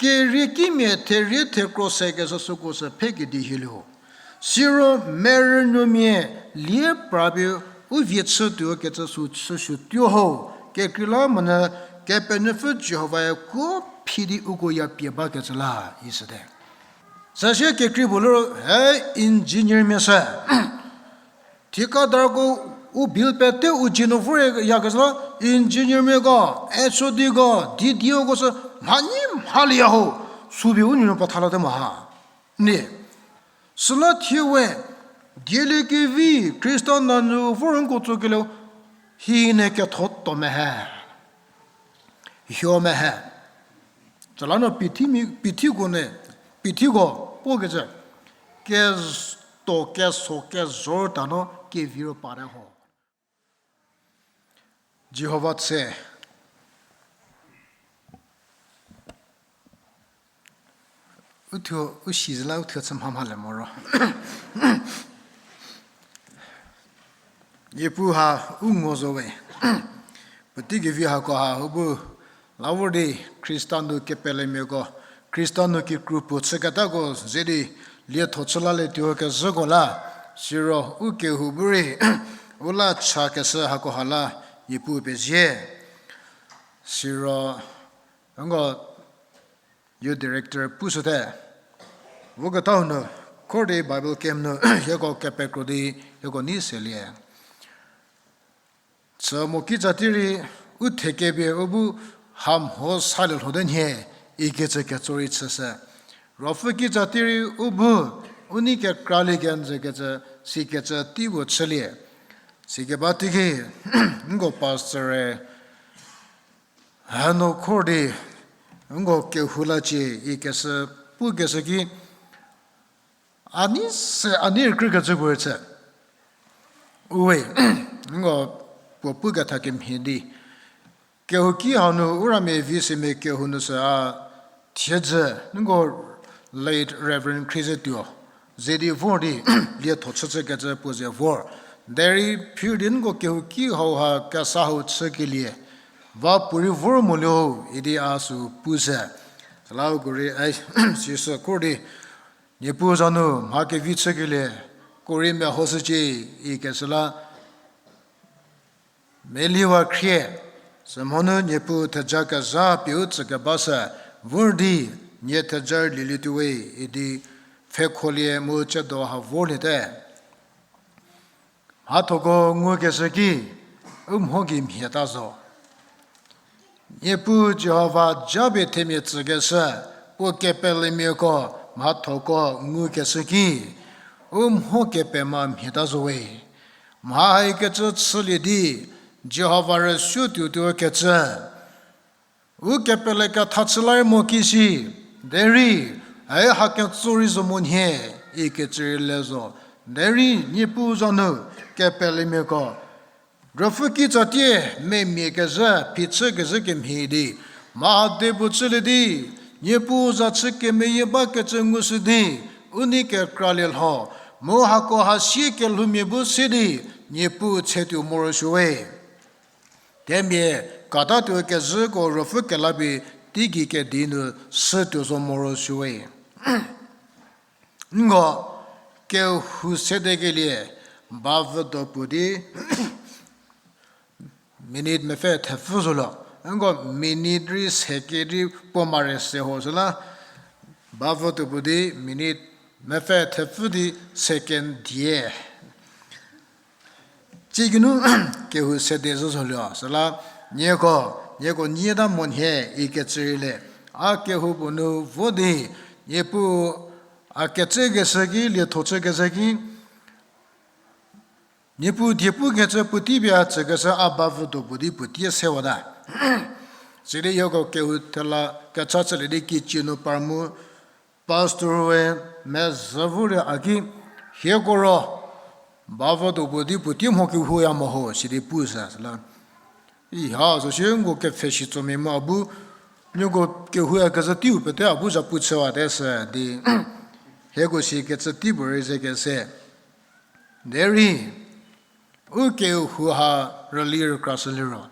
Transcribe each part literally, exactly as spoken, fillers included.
Keriekimia therie thekro se keshü süko sü phe kedi hielho. Siro merünuomia lie pra pie u vie chü tuo kecü sü chüshü tuo ho, kekreilamonyü Kepenuopfü Jihovae kuo phi di uko ya pie bakecü la, isüte. Süsie kekrei puo liro, he engineermia sü. Thikadarko u bill pete u dzie nu voryakecü la, engineermiako, H O Dko, D D Oko sü mhanyi mhalieya ho, sü pie u nuonuo petha late mo ha. Ni, süla thie we, dieliekevi Khrista nanyü vor nko tsokelieu, hine ketho to mehe. Hio mehe. Süla no pithiko ne, pithiko pukecü, kesto keso kezhor ta no kevi ro pate ho. Jihova tse. Uthuo, u si zü la uthuo chü mha mhale moro. Niepuu ha u ngo zo we. Puotei kevi hako ha u bu la vor di Khrista nu kepelemiako, Khrista nu kikru puo chüketako ze di lietho chü lalietuo kezhüko la, siro u kehou bu rei u la chakeshü hako ha la Niepuu pezie. Siro nko youth director pushüte. Voketa hanu, khor di Bible camp nu hieko kepekro di hieko nei selie. Chü mo kitsa tei rei u thekepie u bu ha mho salie lhote nhie ikecü ketso rei chüshü. Ruopfü kitsa tei rei u bu u nei kekralie kenjü kecü, sikecü tei puo chülie. Sikeba teiki, nko pastor-e hanu khor di nko kehou lacie ikeshü, pukeshü ki, a nei se, a nei rükrükecü puo rei chü. Uwe, nko puo puketha kemhie di, kehouki hanu u ramia vi semia kehou nu sü a thiedzü, nko late Reverend Khrizetuo ze di vor di lietho chüchükecü puo ze vor. Derei phir di nko kehouki hauha kesa hau chükelie va puorei vor moluo idi a sü pushü. Süla uko rei, ai, sisü khor di, Niepuu za nu mha kevi chükelie, ko rei mehoshücie ikeshü la, meliewa khrie, sümhonu Niepuu theja kezha pie u tsükebashü, vor di nie theja lielietuowe idi pfhekholie mu chüdo ha vorliete. Mhathoko ngukeshü ki, u mho gei mhieta zo. Niepuu Jihova japie themia tsükeshü, puo kepelemiako mhathoko ngukeshü ki, u mho kepema mhieta zowe. Mha haikecü chülie di, Jihova rüsuo tuotuo kecü u kepele ketha chü la rei mo kisi, derei, ai hakecü rei zo mo nhie, ikecü rei le zo, derei Niepuu za nu kepelemiako Ruopfü kitsatie memia kezhü, phichü kezhü kemhie di, mha hade puo chülie di, Niepuu za chü kemeyie bakecü ngushü di, u nei kekralie lho, mu hako ha sie kelhoumia bu se di, Niepuu tshetuo morosuowe. Themia katatuo kezhüko ruopfü kelapie teigei kedi nu sütuo zo morosuowe. Nko kehou sedekelie bavü do puo di minute mepfü thepfü zo lo. Nko minute rei second rei puo mare se ho süla bavü do puo di minute mepfü thepfü di second die. Tsie geinu kehou sede zhü zolio, süla nieko, nieko nyieta mo nhie ikecü rei le. A kehou puo nu vo di, Niepuu a kecü keshü ki, lietho chü keshü ki, Niepuu die pukecü puotei pie a tsükeshü a bavü do puo di puotei sewata. Sidi hieko kehou thela kecha chülie di kicie nu par mu, pastor-e mezhü vorei a ki, hieko ro bavü do puo di puotei mho kehouya mo ho, sidi pushü süla. I ha zo sie nko kepfhe shitsomia mu a bu, nieko kehouya kezhü teiu pete a bu zhapu chüwate sü di, hieko sikecü tei puo rei ze kese. Derei, u kehou ha rüli rükrashü liro,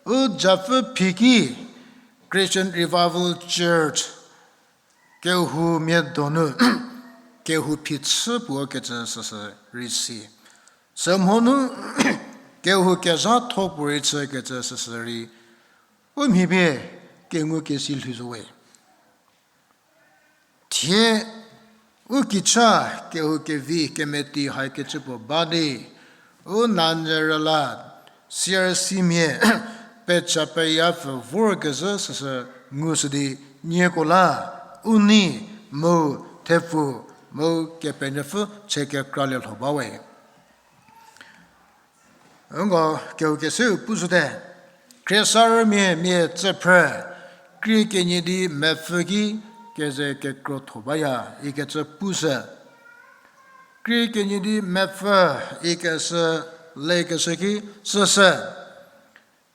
u japfü phi ki Christian Revival Church kehou mia donu kehou phichü puo kecü süsü rei si. Sümhonu kehou kezhatho puorei chü kecü süsü rei u mhi pie kengukesi lhou zo we. Thie u kicha kehou kevi kemeti haikecü puo ba di, u nanyü rüla, C R C mia, pecha peyapfü vorkezhü süsü ngushü di nieko la, u nei, mu, thepfu, mu kepenuopfü che kekralie lho ba we. Uko kehou keseu pushüte, khriesarümia mia tsüphrü, krie kenie di mepfü ki keze kekrotho baya ikecü pushü. Krie kenie di mepfü ikeshü, lekeshü ki süsü.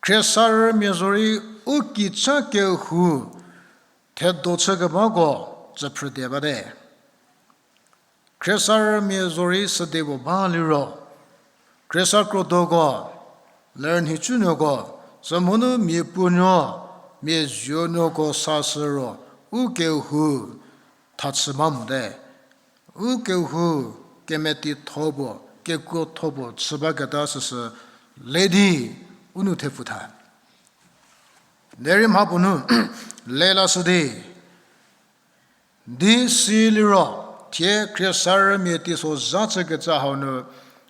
Khriesarümia zorei u kicha kehou thedo chükebako tsüphrü die bate. Khriesarümia zorei süde puo ba liro, khriesa krotoko, ler nhicunuoko, sümhonu mia puonuo, mia zuonuoko sashü ro, u kehou thachü ba mote. U kehou kemetitho puo, kekrotho puo chü baketa süsü le di u nou thepfu tha. Derei mha puo nu le lashü di, di si liro, thie khriesarümia teisozha chükecü hau nu,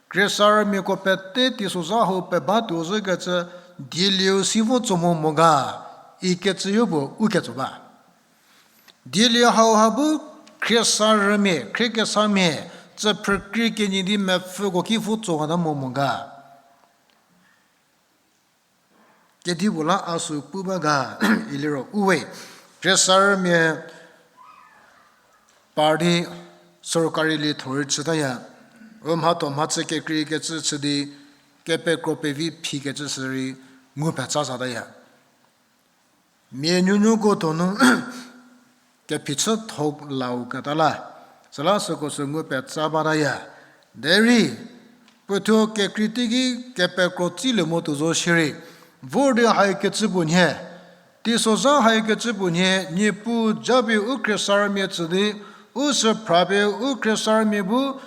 khriesarümiako pete teisozha hau pebatuo zhükecü dielieu si vo tso mo mo ga, ikecü yopuo u ketso ba. Dielieu hauha bu khriesarümia, khriekesamia, tsüphrü krie kenie di mepfüko ki vo tso wata mo mo ga. Kedipuo la a sü pu ba ga, iliro u we, khriesarümia party sorkari lietho rei chütaya, u mhatho mhachü kekreikecü chü di, kepekro pevi phikecü sü rei ngu petsa zataya. Mia nuonuoko donu kephichütho lau keta la, süla süko sü ngu petsa bataya. Derei, puothuo kekrei teiki kepekro tsilie mo tuo zo shierei, vor di haikecü puo nhie, teisozha haikecü puo nhie, Niepuu japie u khriesarümia tsü di, u süphrapie u khriesarümia bu,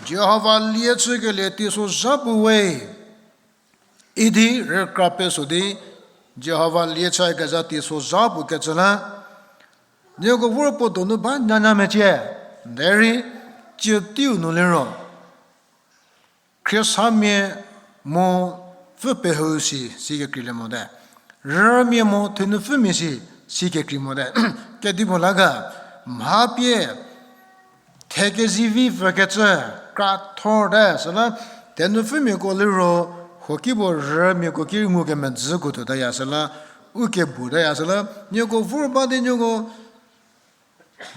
Jihova lie chükelie teisozha puo we idi rükra peso di, Jihova lie chükezha teisozha puo kecü la, nieko vor puo donu ba nyanya mecie, derei, tsie teiu nu liro khriesamia mo pfü pehou si, si kekreilie mote. Rümia mo thenupfümia si, si kekrei mote. Kedipuo la ga, mha pie thekezivi pfükecü krathorte, süla thenupfümiako liro, huokipuo rümiako ki ngukemedzü kuo tuotaya süla, u kebu taya süla, nieko vor ba di nieko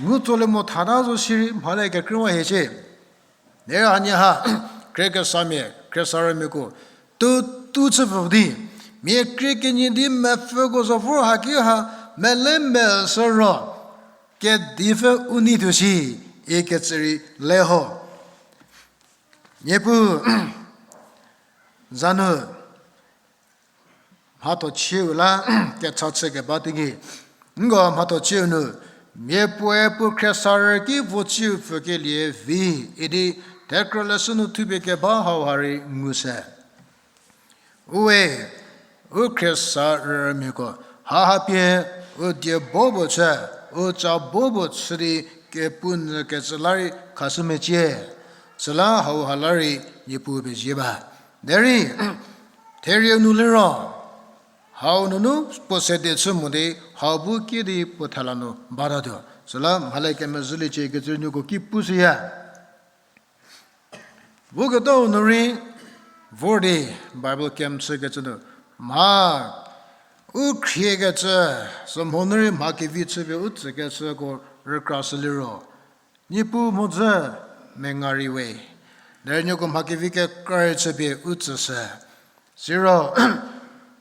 ngu tsolie mo thata zo shierei mhale kekrüwa hie shie. Derei hanie ha, khriekesamia, khriesarümiako, tu, tu chüpfü di, mia krie kenie di mepfüko zo vor haki ha, mele mesü ro, kedipfü u nei tuo shi, ikecü rei le ho. Niepuu, za nu, mhatho chieu la kecha chükeba teiki, nko mhatho chieu nu, mia puoe puo khriesarü ki vo chiu pfükelie vi idi, thekrü leshü nu thupie keba hauha rei ngushü. Uwe, u khriesarümiako, haha pie, u die bo puo chü, u ca bo puo chü di kepu nyü kecü la rei khashü mecie, süla hauha la rei Niepuu pezie ba. Derei, therieu nu liro, hau nunu puo sede chü mo di, hau bu kiüdi puo thela nu batatuo. Süla mhale kemezhüliecie kecü nuoko ki pushüya. Voketau nu rei vor di Bible camp chükecü nu, mha u khriekecü, sümhonu rei mha kevi chüpie u tsükecüko rükrashü liro, Niepuu mhodzü menga rei we. Derei nieko mha kevi kekra rei chüpie u tsüshü. Siro,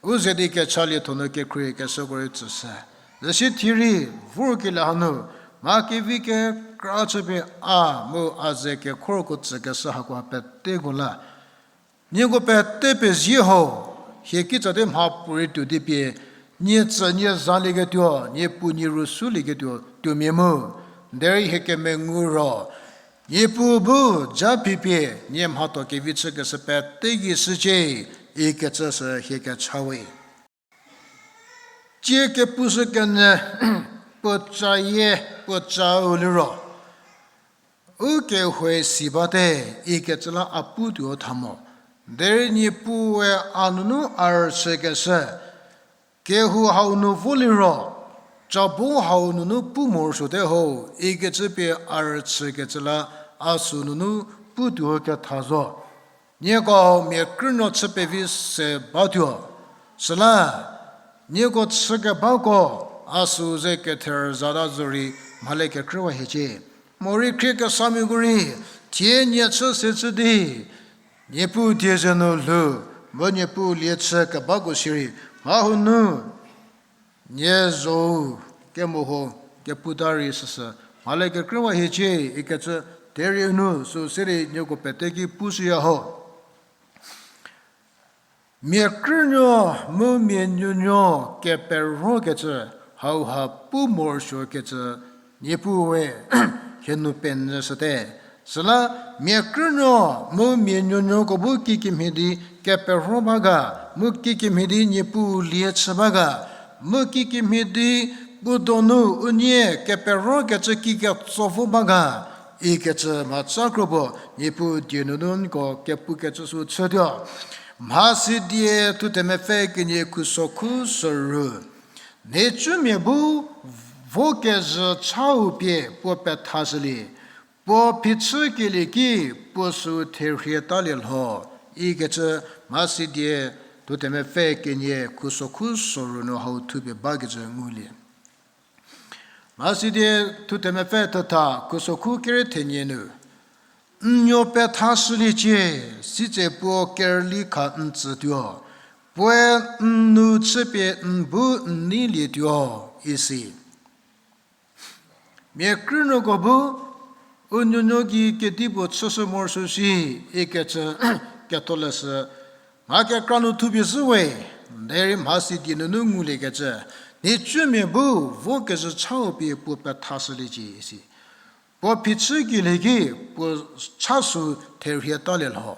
u ze di kecha lietho nu kekhrie keshüko rei tsüshü. Zesi thie rei, vorkelie hanu, mha kevi kekra chüpie a mu a ze kekhorko tsükeshü hakoha peteko la, nieko pete pezie ho, hie kitsa di mha puorei tuo di pie, nie tsü nie zalieketuo, nie pu nie ru sulieketuo, tuomia mu. Derei hie kemengu ro, Niepuu bu ja phipie nie mhatho kevi chükeshü pete gei shücie, ikecü sü hie kecha we. Tsie kepushü kenyü puo cayie, puo cau liro, u kehoue si bate, ikecü la a putuo tha mo. Derei Niepuue a nunu a rüchükeshü, kehou hau nu vo liro, cabo hau nunu pu morosuote ho, ikecü pie a rüchükecü la a süu nunu putuo ketha zo. Nieko mia krünuo chü pevi se batuo. Süla, nieko chükebako, a süu ze ketherüzata zorei mhale kekrüwa hiecie. Morei khriekesamiako rei, thie nie chü se chü di, Niepuu die ze nu lhou, mu Niepuu lie chü kebako shierei, mha hanu, nie zhou, kemeho, keputa rei süsü, mhale kekrüwa hiecie, ikecü, derei nu, süu sirei nieko pete ki pushüya ho. Mia krünuo mu mia nuonuo keperokecü, hauha pu morosuokecü, Niepuue hie nu penyü shüte. Süla mia krünuo mu mia nuonuoko bu kikemhie di kepero ba ga, mu kikemhie di Niepuu lie chü ba ga, mu kikemhie di puo donu unie keperokecü ki ketso vo ba ga, ikecü mhaca kro puo Niepuu die nunu nieko kepukecü sü chütuo. Mhasidie thuthemepfü kenie khusokhu sorou. Nhicumia bu vo kezhü chau pie puo pethashülie, puo phichükelie ki puo süu therhie talie lho, ikecü Mhasidie thuthemepfü kenie khusokhu sorou nu hau thupie bakecü ngulie. Mhasidie thuthemepfü thetha khusokhu kere thenie nu, n nuo pethashüliecie, sitse puo kerüli kha n tsütuo, puoe n nu chüpie n bu n neilietuo, isi. Mia krünuoko bu, u nuonuo gei kedipuo chüshü morosuo shi, ikecü ketholeshü, mha kekra nu thupie zhü we, derei Mhasidie nunu nguliekecü, nhicumia bu vo kezhü chau pie puo pethashüliecie, isi. Puo phichükelie ki puo cha süu therhie talie lho.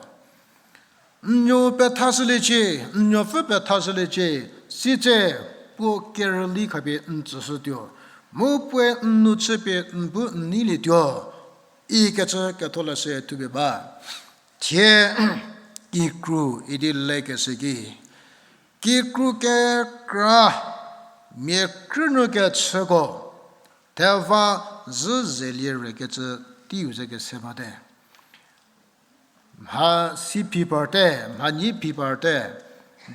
N nuo pethashüliecie, n nuopfü pethashüliecie, sitse puo kerüli khapie n tsüshütuo, mu puoe n nu chüpie n bu n neilietuo, ikecü ketholeshü thupie ba. Thie kikru idi lekeshü ki, kikru kekra mia krünuo kechüko, theva zhü zelie rekecü teiu ze kese bate. Mha si phi parte, mha nyi phi parte.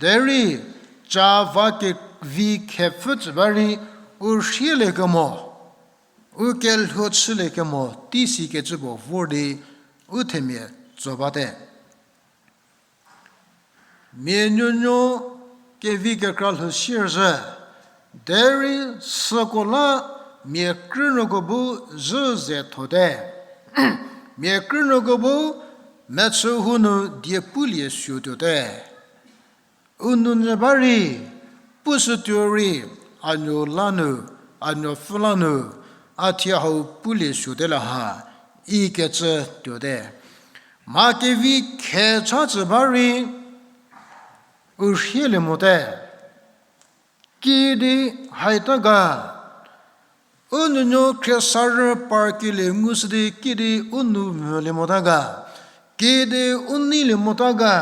Derei ca va kevi khepfü tsü ba rei u rhielie kemo, u kelhuo chülie kemo tei sikecü puo vor di u themia tso bate. Mia nuonuo kevi kekra lhou sier zhü, derei süko la mia krünuoko bu zhü ze thote. Mia krünuoko bu mechühu nu die pulie suotuote. U nounyü ba rei, pushütuo rei, a nuo la nu, a nuopfü la nu, a thie hau pulie suote la ha, ikecü tuote. Mha kevi khe cha tsü ba rei, u rhielie mote. Kiüdi haita ga, u nuonuo khriesarü parkelie ngushü di kiüdi u nou mvülie mota ga, kiüdi u neilie mota ga,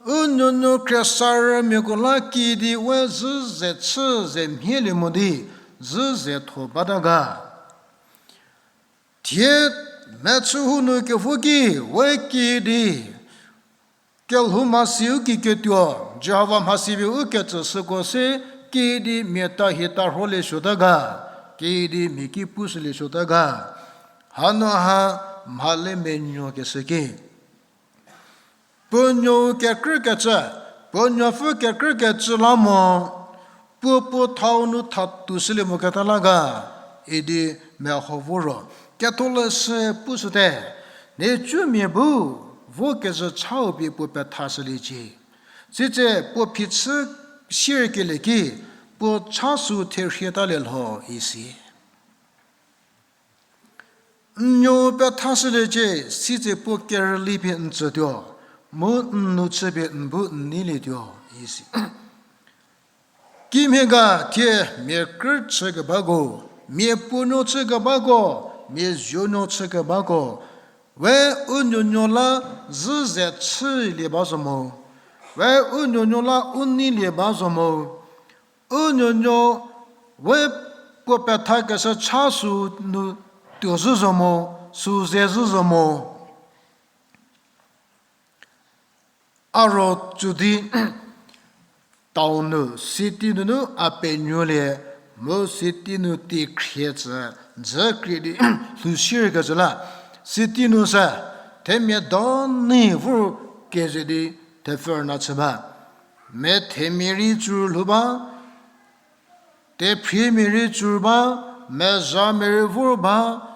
u nuonuo khriesarümiako la kiüdi we zhü ze chü ze mhielie mo di, zhü ze tho bata ga. Thie mechühu nu kevo ki we kiüdi kelhou mhasi u ki ketuo, Jihova mhasi pie u ketsüshüko se, kiüdi mia ta hie ta rholie suota ga, kiüdi mia ki pushülie suota ga. Hanu ha mhale menuokeshü ki, puo nuou kekrükecü, puo nuopfü kekrükecü la mo, puo puo thau nu thatushülie moketa la ga, idi meho vo ro, ketholeshü pushüte, nhicumia bu vo kezhü chau pie puo pethashüliecie. Sitse puo phichü sierkelie ki, puo cha sü therhie talie lho isi. N nuo pethashüliecie, sitse puo kerüli pie n tsütuo, mu n nu chüpie n bu n neilietuo, isi. Kimhie ga thie mia krü chükebako, mia puo nuo chükebako, mia zuo nuo chükebako, we u nuonuo la zhü ze chülie ba zo mo, we u nuonuo la u neilie ba zo mo, u nuonuo we puo pethakeshü cha sü nu tuo zhü zo mo, sü ze zhü zo mo. A ro tsü di town nu, city nunu a penuolie, mu city nu teikhrie tsü, dzü krie di lhou shierkecü la, city nu sü themia do nei vor keze di thepfü rüna chü ba. Methemia rei tsur lhou ba, tephriemia rei tsur ba, mezhamia rei vor ba,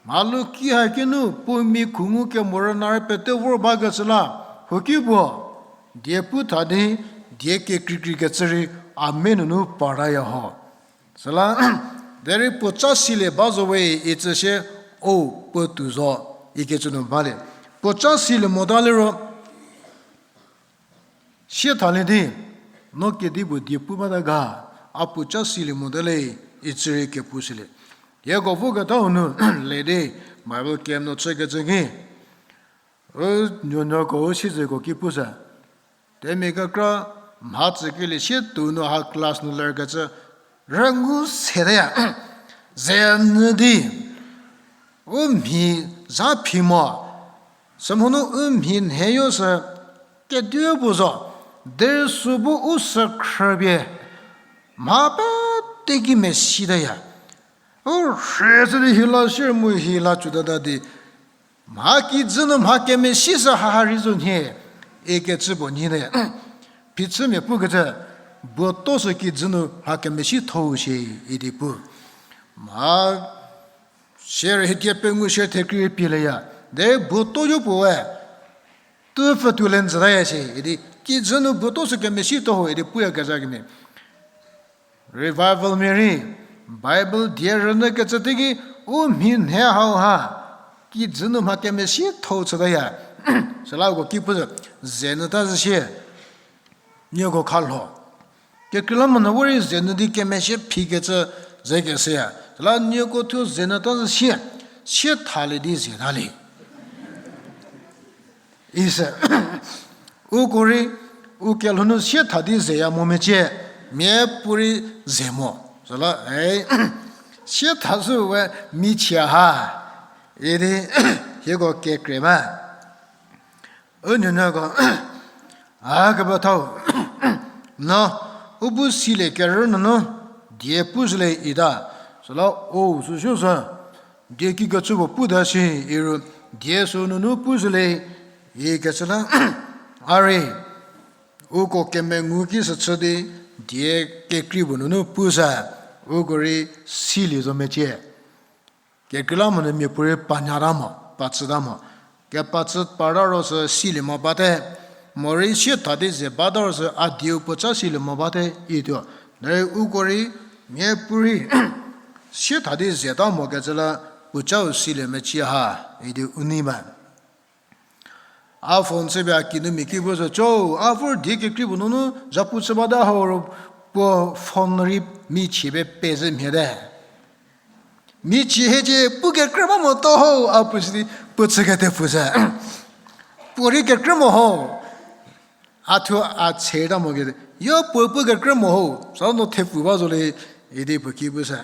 mhalu ki haki nu puo mi khungu kemo rüna rei pete vor bakecü la, huoki puo die pu tha di, die kekreikreikecü rei a me nunu paraya ho. Süla, derei puoca silie ba zo we itsü sie, o, puo tuo zo, ikecü nu balie. Puoca silie mota liro, sie thalie di, no kedipuo die pu bata ga, a puoca silie mota le, itsü rei kepu silie. Hieko voketa u nu le di, Bible camp nu chükecü ki, u nuonuoko u siezeko ki pushü. Themia kekra mha tsükelie sie tuo nu ha class nu lerkecü, rüngou seteya. Ze nyü di, u mhi za phi mo, sümhonu u mhi nhe yo sü kedipuo zo, derei sü bu u sü khrüpie mha pete ki mesiteya. U rhie chü di hi la sier mu hi la cütata di, mha kijü nu mha kemesi sü haha rei zo nhie, ikecü puo nyite. Phichümia pukecü, buoto sü kijü nu mha kemesi thou shie idi pu. Mha sier hietie pengou sier thekrei pie leya, derei buoto yopuo we, tupfü tuo le n tsütaya shie idi, kijü nu buoto sü kemesi thou idi puyakezha kemhie. Revivalmia rei, Bible die rünyükecü teiki u mhi nhe hauha, kijü nu mha kemesi thou chütaya. Süla uko ki pu zü, ze nyüta zhü sie, nieko khalho. Kekreilamonyü vo rei ze nyü di kemesi phikecü ze keshüya. Süla nieko thuo ze nyüta zhü sie, sie thalie di ze talie. Isü, uko rei, u kelhou nu sie tha di zeya mo mecie, miapuorei ze mo. Süla, e, sie tha zhü we michie ha, idi, hieko kekrei ba. U nuonuoko, a keba thau, no, u bu silie kerü nunu, die pushülie ita, süla o süsü sü, die kikecü puo puta shi iru, die sü nunu pushülie, ikecü la, a rei, uko kemengu ki sü chü di, die kekrei puo nunu pushü, uko rei silie zo mecie. Kekreilamonyü miapuorei panyata mo, patsüta mo. Kepatsü parta ro sü silie mo bate, morei sie tha di ze bata ro sü a dieu puoca silie mo bate ituo. Derei uko rei miapuorei sie tha di zeta mokecü la puocau silie mecie ha idi u nei ba. A phone chüpie a kinumia ki pu zo, cho, a vor die kekrei puo nunu zhapu chü bata hau ro puo phone rei michie pie pezhü mhie te. Michie hiecie pu kekrü ba moto ho, a pu si di, puo chü kete pu se. Puo rei kekrü mo ho. A thuo a tse ta mo kete. Yo puo pu kekrü mo ho. Sa no thepfu ba zo le, idi puo ki pu se.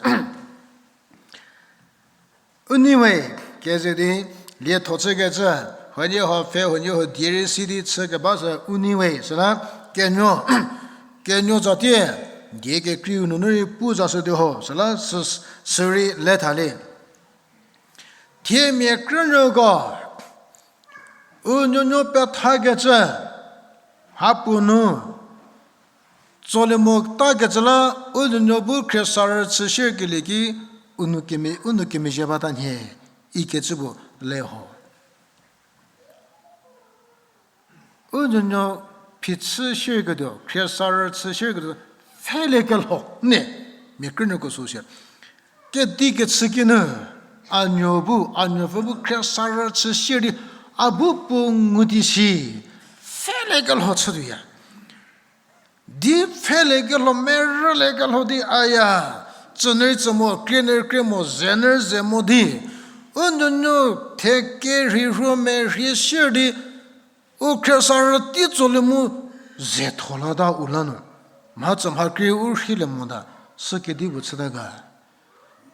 U nei we, keze di, lietho chükecü, huoniehuo pfhe huoniehuo die rei si di chükeba sü u nei we, süla, kenuo, kenuo tsatie, die kekreiu nunu rei pu zashütuo ho, süla, sü, sürei le thalie. Thiemia krünuoko, u nuonuo pethakecü, mhapuo nu, tsolie motakecü la, u nuonuo bu khriesarü chü shierkelie ki, u nu kemezhie bata nhie, ikecü puo le ho. U nuonuo phichü shierketuo, khriesarü chü shierketuo, pfhelie kelho, ne, mia krünuoko sü shie. Kedi kechü kinu, a nuo bu, a nuopfü bu khriesarü chü sie di, a bu puo ngu di si, pfhelekelho chütuoya. Di pfhelekelho, merülekelho di aya, tsünyü tsü mo, krienyü krie mo, zenyü ze mo di, u nuonuo theke rhirhuo merhie sie di, u khriesarü tei tsolie mu, ze tho lata u la nu. Mhatsü mhakrie u rhielie mota, sü kedipuo chüta ga.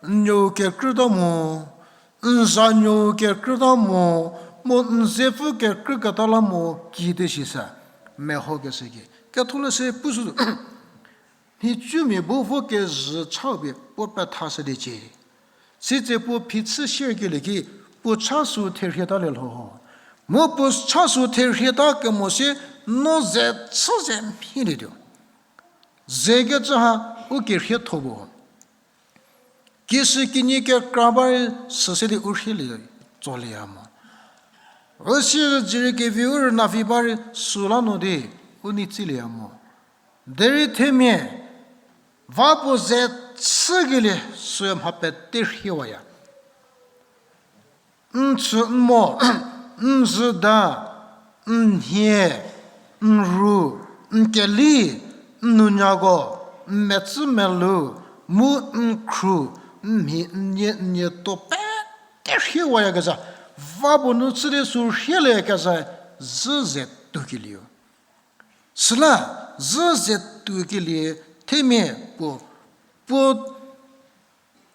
N nuou kekrüta mo, n za nuou kekrüta mo, mu n zepfü kekrüketa la mo kite sisa, mehokeshü ki. Ketholeshü pushü, nhicumia bu vo kezhü chau pie puo pethashüliecie. Sitse puo phichü sierkelie ki, puo cha sü therhieta lielho ho. Mu puo cha sü therhieta kemo sie, no ze chü ze mhilietuo. Zekecü ha, u kerhie tho puo. Kishükinyi kekra ba rei süse di u rhielie, tsolieya mo. U sirü dzirei kevi u rüna vi ba rei süla nu di, u nei tsilieya mo. Derei themia, va puo ze chükelie süe mha pete rhiewaya. N chü n mo, n zhüda, n nhie, n ru, n keli, n nunyako, n metsü melu, mu n khru, n mhi n nie n nie to pete rhiewayakezha, va puo nu chü di sü rhieliekezha, zhü ze tuokelieu. Süla, zhü ze tuokelie themia puo, puo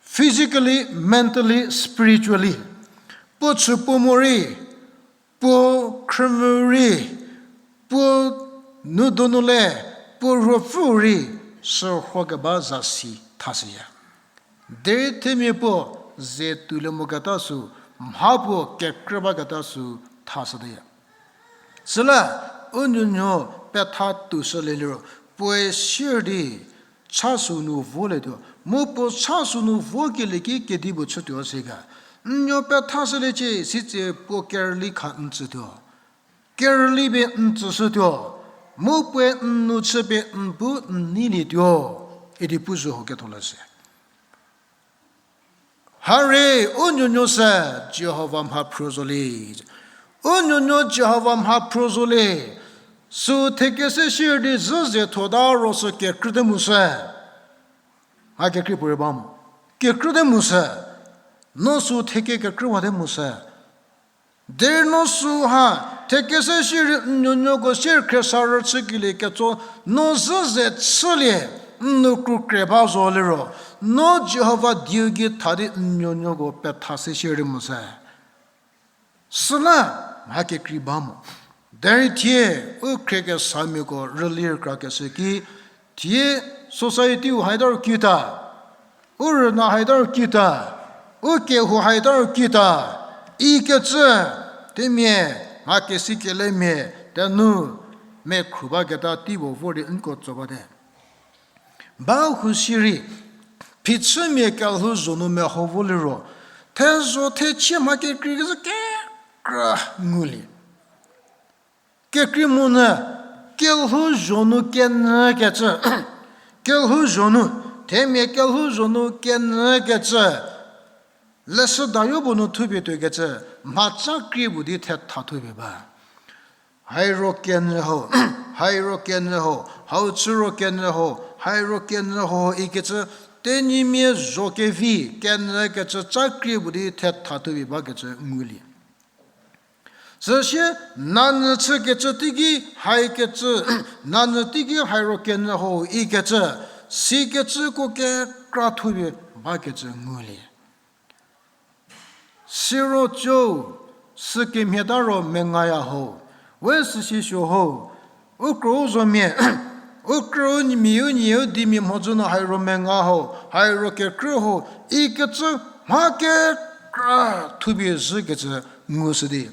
physically, mentally, spiritually. Puo chü puo morei, puo khrümvü rei, puo nu donu le, puo ruopfü rei, sürhokeba zasi thashüya. Derei themia puo ze tuolie moketa sü, mha puo kekrü baketa sü thashütaya. Süla, u nuonuo petha tuoshülie liro, puoe sier di, cha sü nu volietuo. Mu puo cha sü nu vokelie ki kedipuo chütuo si ga. N nuo pethashüliecie sitse puo kerüli kha n tsütuo. Kerüli pie n tsüshütuo. Mu puoe n nu chüpie n bu n neilietuo. Idi pu zhü ho ketholeshü. Harie, u nuonuo sü Jihova mha phrü zolie. U nuonuo Jihova mha phrü zolie. Sü thekese sier di zhü ze thota ro sü kekrüte mu sü. Mha kekrei puorei ba mo. Kekrüte mu sü. No sü theke kekrüwate mu sü. Derei no süha, thekese sier n nuonuoko sier khriesarü chükelie ketso, no zhü ze chülie, n nu krukre ba zo liro, no Jihova dieu gei tha di n nuonuoko petha se sier di mu sü. Süla, mha kekrei ba mo. Derei thie, u khriekesamiako rüli rükrakeshü ki, thie society-u haita ro kita, u rüna haita ro kita, u kehou haita ro kita, ikecü, themia, mha kesikelemia, thenu, mekhru baketa tei puo vor di nko tso bate. Ba hu sirei, phichümia kelhouzho nu meho vo liro, thezho thechie mha kekreikecü kekra ngulie. Kekrei monyü, kelhouzho nu kenyükecü, kelhouzho nu, themia kelhouzho nu kenyükecü, leshüdayo puo nu thupie tuokecü, mhaca krie puo di thetha thupie ba. Hairo kenyü ho, hairo kenyü ho, hau chü ro kenyü ho, hairo kenyü ho ikecü, tenyimia zho kevi kenyükecü ca krie puo di thetha thupie bakecü ngulie. Süsie nanyü chükecü teiki haikecü, nanyü teiki hairo kenyü ho ikecü, sikecüko kekra thupie bakecü ngulie. Siro co, sükemhieta ro mengaya ho, we süsiesuo ho, u krou zomia, u krou mia u nie u di mia mhodzü nu hairo menga ho, hairo kekrü ho, ikecü mha kekra thupie zhükecü ngushü di.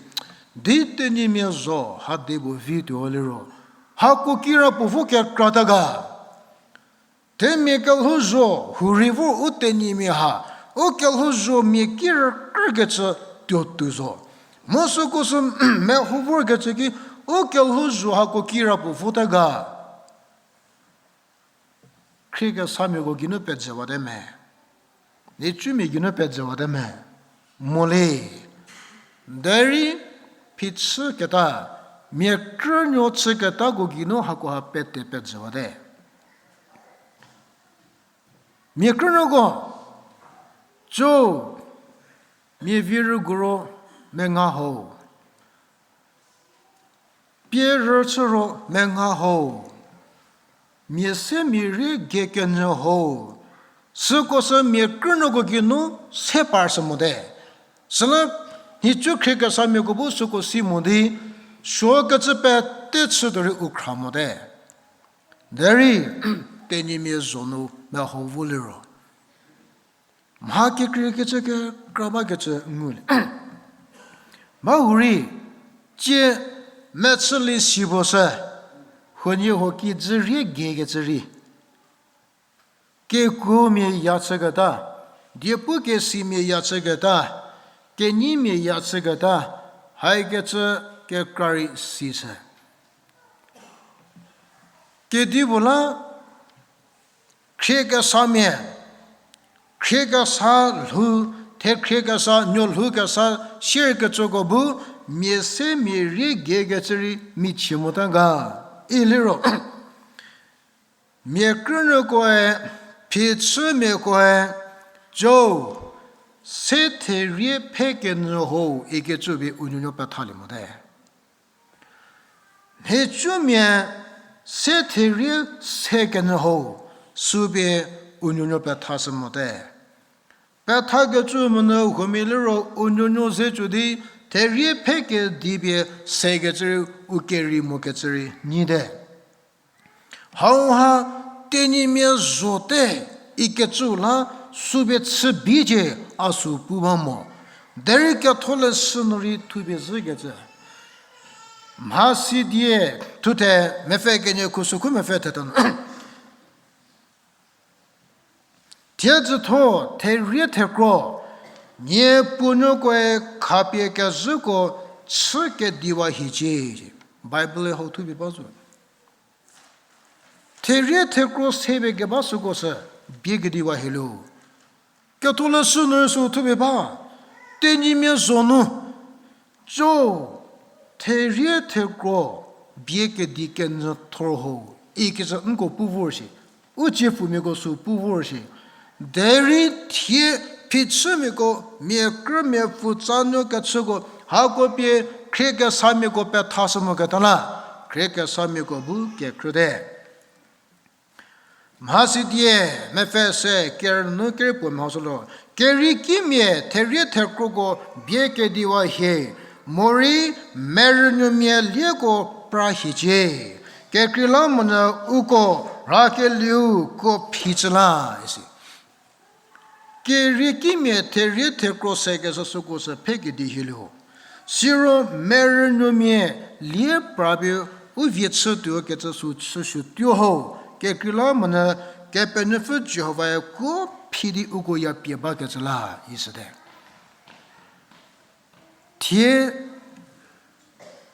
Di tenyimia zho ha di puo vi tuo liro, hako kirapuo vo kekra ta ga. Themia kelhouzho hurei vor u tenyimia ha, u kelhouzho mia ki rükrükecü tuo tuo zo. Mu süko sü meho vorkecü ki, u kelhouzho hako kirapuo vota ga. Khriekesamiako geinu pejüwate me. Nicumia geinu pejüwate me. mo le. Derei phichüketa, mia krünuo chüketako geinu hakoha pete pejüwate. Mia krünuoko, co, mia vi rügoro menga ho, pie rüchü ro menga ho, mia se mia rie gei kenyü ho, süko sü mia krünuoko geinu se par sü mote. Süla nhicu khriekesamiako bu süko si mo di, suokecü pete chü dorei u khra mote. Derei Tenyimia zho nu meho vo liro, mha kekreikecü kekra bakecü ngulie. Bahurei, tsie mechülie si puo sü, huoniehuo kijü rie giekecü rei, kekuomia ya chüketa, diepu kesimia ya chüketa, kenyimia ya chüketa, haikecü kekra rei si sü. Kedipuo la, khriekesamia, khriekesa lhou, thekhriekesa, nuolhoukesa, sierkecüko bu, mia se mia rie giekecü rei michie mota ga. I liro, mia krünuokoe, phichümiakoe, co, se therie phe kenyü ho ikecü pie u nuonuo pethalie mote. Nhicumia se therie se kenyü ho, sü pie u nuonuo pethashü mote. Pethakecü monyü huomia liro u nuonuo ze cü di, therie phe kedi pie sekecü rei u kerei mokecü rei nyite. Hauha Tenyimia zho te ikecü la sü pie chü bicie a sü pu ba mo. Derei Ketholeshü nu rei thupie zhükecü, mhasidie thuthe mepfü kenie khusükhu mepfü thetha nu, thiedzütho therie thekro, nie puonuokoe khapie kezhüko chü kediwa hiecie. Bible hau thupie ba zo. Therie thekro se pie keba süko sü bie kediwa hielo. Ketholeshü nu sü thupie ba, Tenyimia zho nu, co, therie thekro bie kedi kenyü thor ho, ikecü nko pu vor shi, u tsiepfumiako sü pu vor shi. Derei thie phichümiako, mia krü mia pfutsanuo kechüko, hako pie khriekesamiako pethashü moketa la, khriekesamiako bu kekrüte. Mhasidie mepfü se kerünyü kerieu puo mehosülo, keriekimia therie thekroko bie kediwa hie, morei merünuomia lieko pra hiecie. Kekreilamonyü uko rakelieu kuo phichü la, isi. Keriekimia therie thekro sekeshü süko sü phe kedi hielo. Siro merünuomia lie pra pie u vie chütuo kecü sü chüshütuo ho, kekreilamonyü Kepenuopfü Jihovae kuo phi di uko ya pie bakecü la, isite. Thie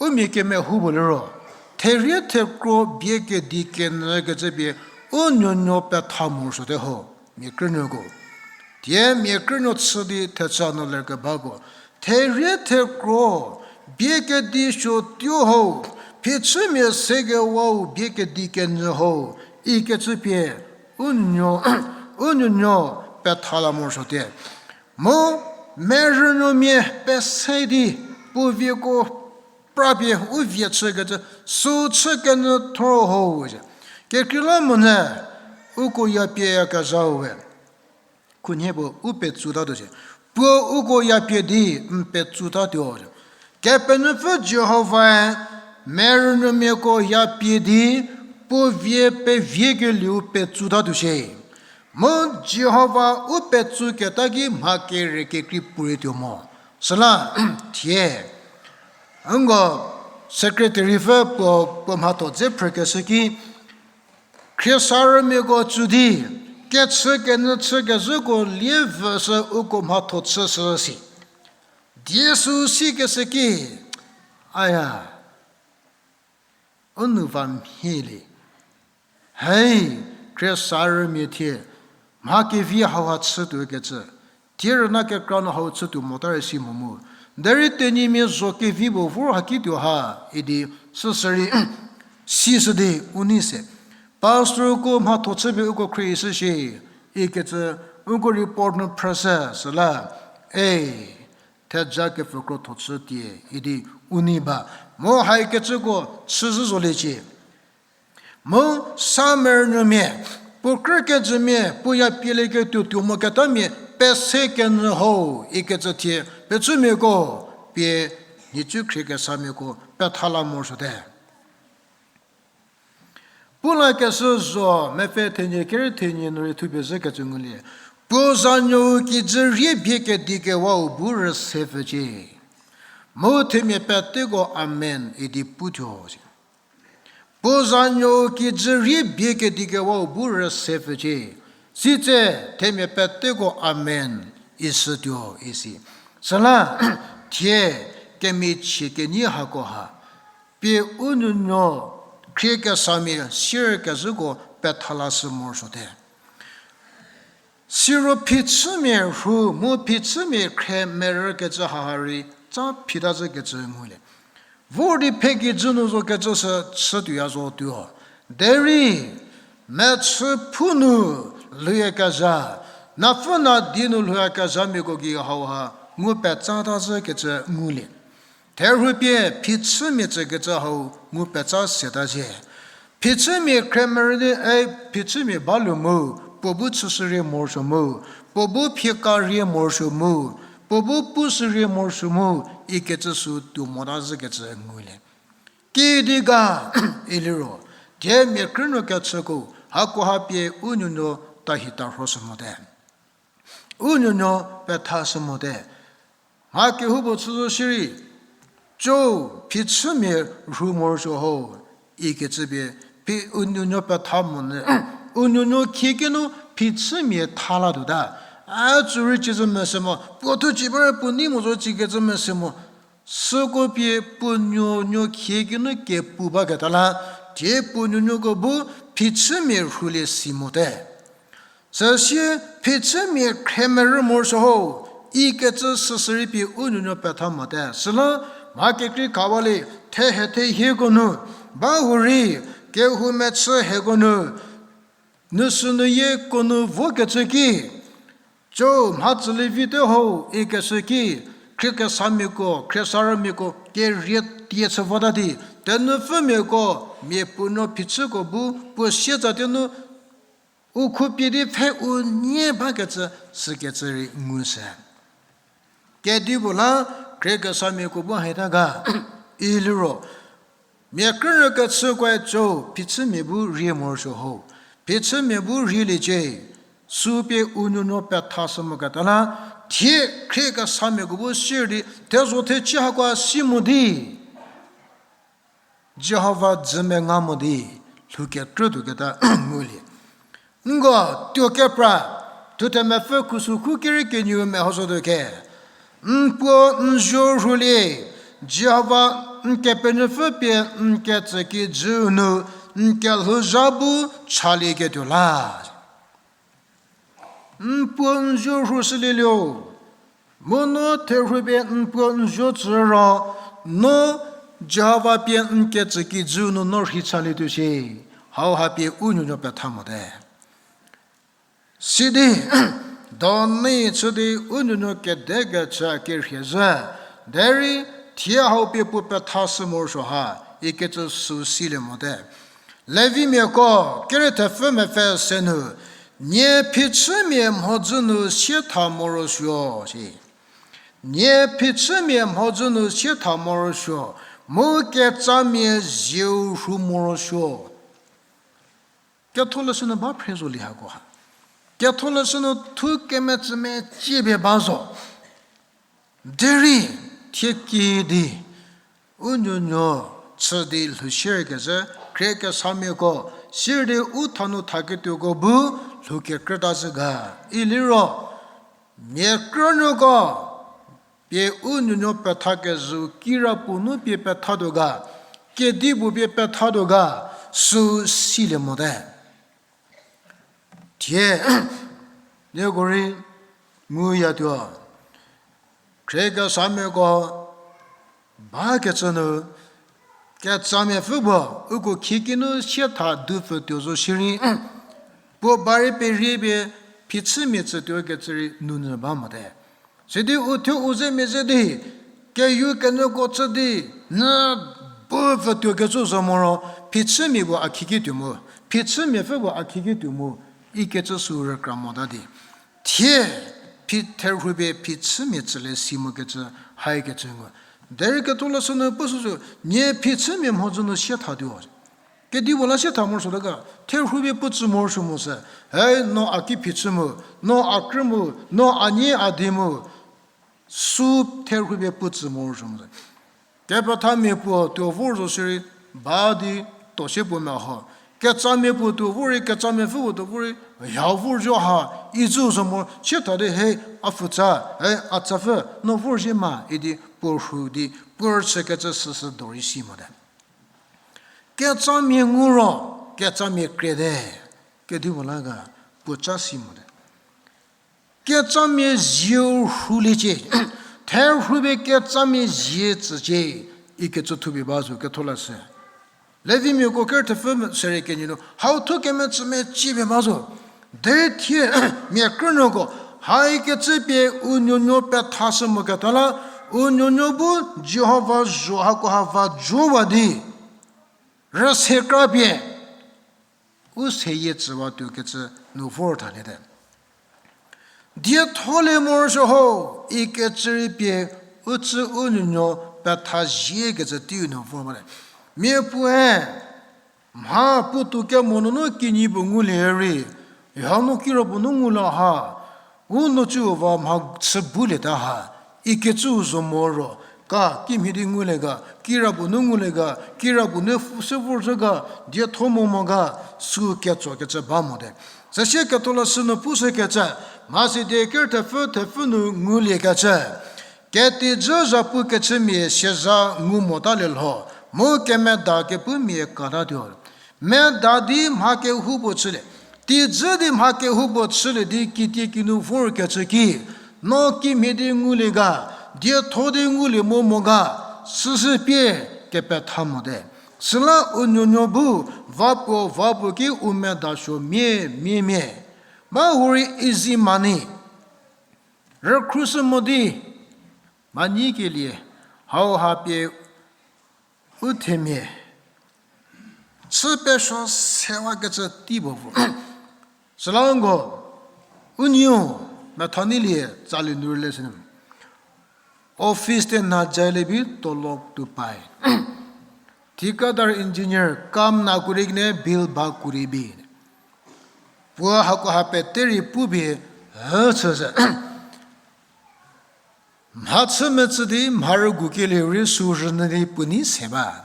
u mia kemehou puo liro, therie thekro bie kedi kenyü kecü pie u nuonuo petha morosuote ho, mia krünuoko. Thie mia krünuo chü di thecha nu lerkebako, therie thekro bie kedi suotuo ho, phichümia sekewau bie kedi kenyü ho, ikecü pie u nuo, u nuonuo petha la morosuote. Mu merünuomia pese di puo vieko pra pie u vie chükecü sü chü kenyü thor ho, kekreilamonyü uko ya pie yakezhau we khunhie puo u petsutatuo shie. Puo uko ya pie di n petsutatuo. Kepenuopfü Jihovae merünuomiako ya pie di puo vie peviekelieu petsutatuo shie. Mu Jihova u petsuketa ki mha kere kekrei puorei tuo mo. Süla, thie, nko secretary pfü puo, puo mhatho dze phrükeshü ki, khriesarümiako tsü di, kechü kenyü chükezhüko lievüshü uko mhatho chüshü si. Die sü sikeshü ki, aya, u nou va mhielie. Hei, khriesarümia thie, mha kevi hauha chütuo kecü, Thie rüna kekra nu hau chütuo mota rei si mo mu. Derei Tenyimia zho kevi puo vor haki tuo ha, idi süsü rei sishü di u nei se. Pastorko mhatho chüpie uko khrie ishü shie, ikecü uko report nu phrüshü süla, e, theja kepfükro tho chü tie, idi u nei ba. Mu haikecüko chüzhü zoliecie. Mu sa merünuomia, puo krü kejümia, puo ya pielieketuo tuo moketamia, pese kenyü ho, ikecü thie, pechumiako, pie, nhicu khriekesamiako petha la morosuote. Pu lakeshü zo, mepfü thenie kerü thenie nu rei thupie zhükecü ngulie. Puo zanuou kijü rie bie kedi kewau bu rüse pfücie. Mu themia peteko amen idi putuo. Puo zanuou kijü rie bie kedi kewau bu rüse pfücie. Sitse themia peteko amen ishütuo isi. Süla thie kemichie kenyi hako ha, pie u nuonuo khriekesamia sierkezhüko petha lashü morosuote. Siro phichümia rhu mu phichümia khre merükecü haha rei tsa phita zhükecü ngulie. Vor di phekijü nu zokecü sü chütuoya zotuo. Derei mechü phu nu lhouyakezha, napfü nadi nu lhouyakezhamiako gei hauha ngu petsata zhükecü ngulie. Therhupie phichümia tsükecü hau ngu petsa seta zhie. Phichümia khre merü di, e, phichümia balu mu, puo bu chüshü rie morosuo mu, puo bu phieka rie morosuo mu, puo bu pushü rie morosuo mu, ikecü sü tuo mota zhükecü ngulie. Kidi ga, iliro, thie mia krünuo kechüko, hakoha pie u nuonuo tahi tarhoshü mote. U nuonuo pethashü mote. Mha kehoupuo chü zo shierei, co, phichümia rhu morosuo ho, ikecü pie, phi u nuonuo petha monyü, u nuonuo khieki nu phichümia tha latuota. A tsü rei cizü mese mo, puo thuciba rei puo nei mo zo cikecü mese mo. Süko pie puo nuonuo khieki nu kepu baketa la, thie puo nuonuoko bu phichümia rhulie si mote. Süsie phichümia khre merü morosuo ho, ikecü süsü rei pie u nuonuo petha mote. Süla mha kekrei khawalie, thehe thehieko nu, ba hurei, kehou mechü hieko nu, nusü nuyieko nu vokecü ki, co mha tsülie vite ho, ikeshü ki, khriekesamiako, khriesarümiako kerie tie chü vota di, tenupfümiako, mia puo nuo phichüko bu puo sietsatie nu, u khupie di pfhe u nie bakecü, sükecü rei ngu se. Kedipuo la, khriekesamiako bu heta ga, iliro, mia krünuo kechükoe co, phichümia bu rie morosuo ho. Phichümia bu rieliecie, sü pie u nuonuo pethashü moketa la, thie khriekesamiako bu sier di, thezho thechü hakoa si mo di Jihova dzü menga mo di, lhou kekrütuoketa ngulie. Nko, tuo kepra, thuthe mepfü khusükhu kerei kenieu mehozotuo khe. N puo n zuo rhulie, Jihova n Kepenuopfü pie n ketsü kijüu nu n kelhouzha bu chalieketuo la. N puo n zuo rhushülielio, mu no therhupie n puo n zuo tsü ro, no Jihova pie n ketsü kijüu nu no rhei chalietuo shie, hauha pie u nuonuo petha mote. Sidi, donei chü di u nuonuo kedekechü kerhie zhü, derei thie hau pie puo pethashü morosuo ha, ikecü sü silie mote. Levimiako, kerei thepfü mepfü se nu, nie phichümia mhodzü nu sietha morosuo, si. Nie phichümia mhodzü nu sietha morosuo, mu ketsamia zieu rhu morosuo. Ketholeshü nu ba phre zolie hakoha. Ketholeshü nu thu kemetsümia cie pie ba zo. Derei thie kidi u nuonuo chü di lhou sierkezhü, khriekesamiako, sier di u thanu thaketuoko bu lhou kekrüta zhü ga. Iliro, mia krünuoko, pie u nuonuo pethakezhüu kirapuo nu pie pethatuo ga, kedipuo pie pethatuo ga, sü silie mote. Thie, nieko rei, nguyatuo. Khriesamiako bakecü nu, ketsamiapfü puo uko khieki nu sietha dupfütuo zo shierei, puo ba rei perie pie phichümia tsütuo kecü rei nounyü ba mote. Sidi uthuo u zemia ze di, keyu kenyüko chü di, nyü bu pfütuo kecü zo moro, phichümia puo a khieki tuo mu, phichümiapfü puo a khieki tuo mu, ikecü sü rükra mota di. Thie phi therhupie phichümia tsülie si mokecü, haikecü ngu. Derei ketholeshü nu pushü sü, nie phichümia mhodzü nu siethatuo. Kedipuo la sietha morosuo ta ga, therhupie putsü morosuo mo se, hei no a ki phichü mu, no a krü mu, no a nie a di mu, sü therhupie putsü morosuo mo se. Kepethamia puo tuo vor zo shierei, ba di tuo sie puo meho. Ketsamia puo tuo vor rei, ketsamiapfü puo tuo vor rei, hau vor zo ha, icü zo mo, sietha di hei, a pfutsa, hei, a tsapfü, no vor zhie ma, idi puo rhu di, puo rüchükecü süsü do rei si mote. Ketsamia ngu ro, ketsamia krete, kedipuo la ga, puo ca si mote. Ketsamia zieu rhuliecie, therhupie ketsamia zie tsücie, ikecü thupie ba zo ketholeshü. Levimiako ker thepfü serie kenie nu, hau thu kemetsümecie pie ba zo. Derei thie, mia krünuoko, haikecü pie u nuonuo pethashü moketa la, u nuonuo bu Jihova zho hakoha va jowa di, rüse kra pie, u seyie tsüwatuo kecü nu vor thaliete. Dietholie morosuo ho, ikecü rei pie, u tsü u nuonuo pethazie kecü teiu nu vor bate. Mia puoe, mha puotou kemo nunu kinyi puo ngulie rei, hanu kirapuo nu ngula ha, u nuo cü va mha chü bulieta ha, ikecü zo moro, ka kimhie di ngulie ga, kirapuo nu ngulie ga, kirapuo nu se vorzhü ga, dietho mo mo ga, sü ketso kecü ba mote. Süsie ketholeshü nu pushükecü, mhasi die ker thepfü thepfü nu nguliekecü, ketijü zhapu kechümia siazha ngu motalie lho, mu kemeda kepumia katatuo. Meda di mha kehoupuo chülie, tijü di mha kehoupuo chülie di kitiekinu vorkecü ki, no kimhie di ngulie ga, dietho di ngulie mo mo ga, süsü pie kepetha mote. Süla u nuonuo bu, va puo va puo ki u medasuo mia mia mia. Ba hurei easy money. Rükhrushü mo di, manyikelie, hauha pie u themia, chü pesuo sewakecü tei puo vo. Süla nko, u nuo, methaneilie tsali nu rüle sü. Office te na jailie bi tolop tuo pae. Thikadar engineer kam na kuri kine bill ba kuri bi. Puo hakoha pete rei pu pie, hü chü se. Mhachü metsü di mha rügu kelie rei sü rünyü di puo nei se ba.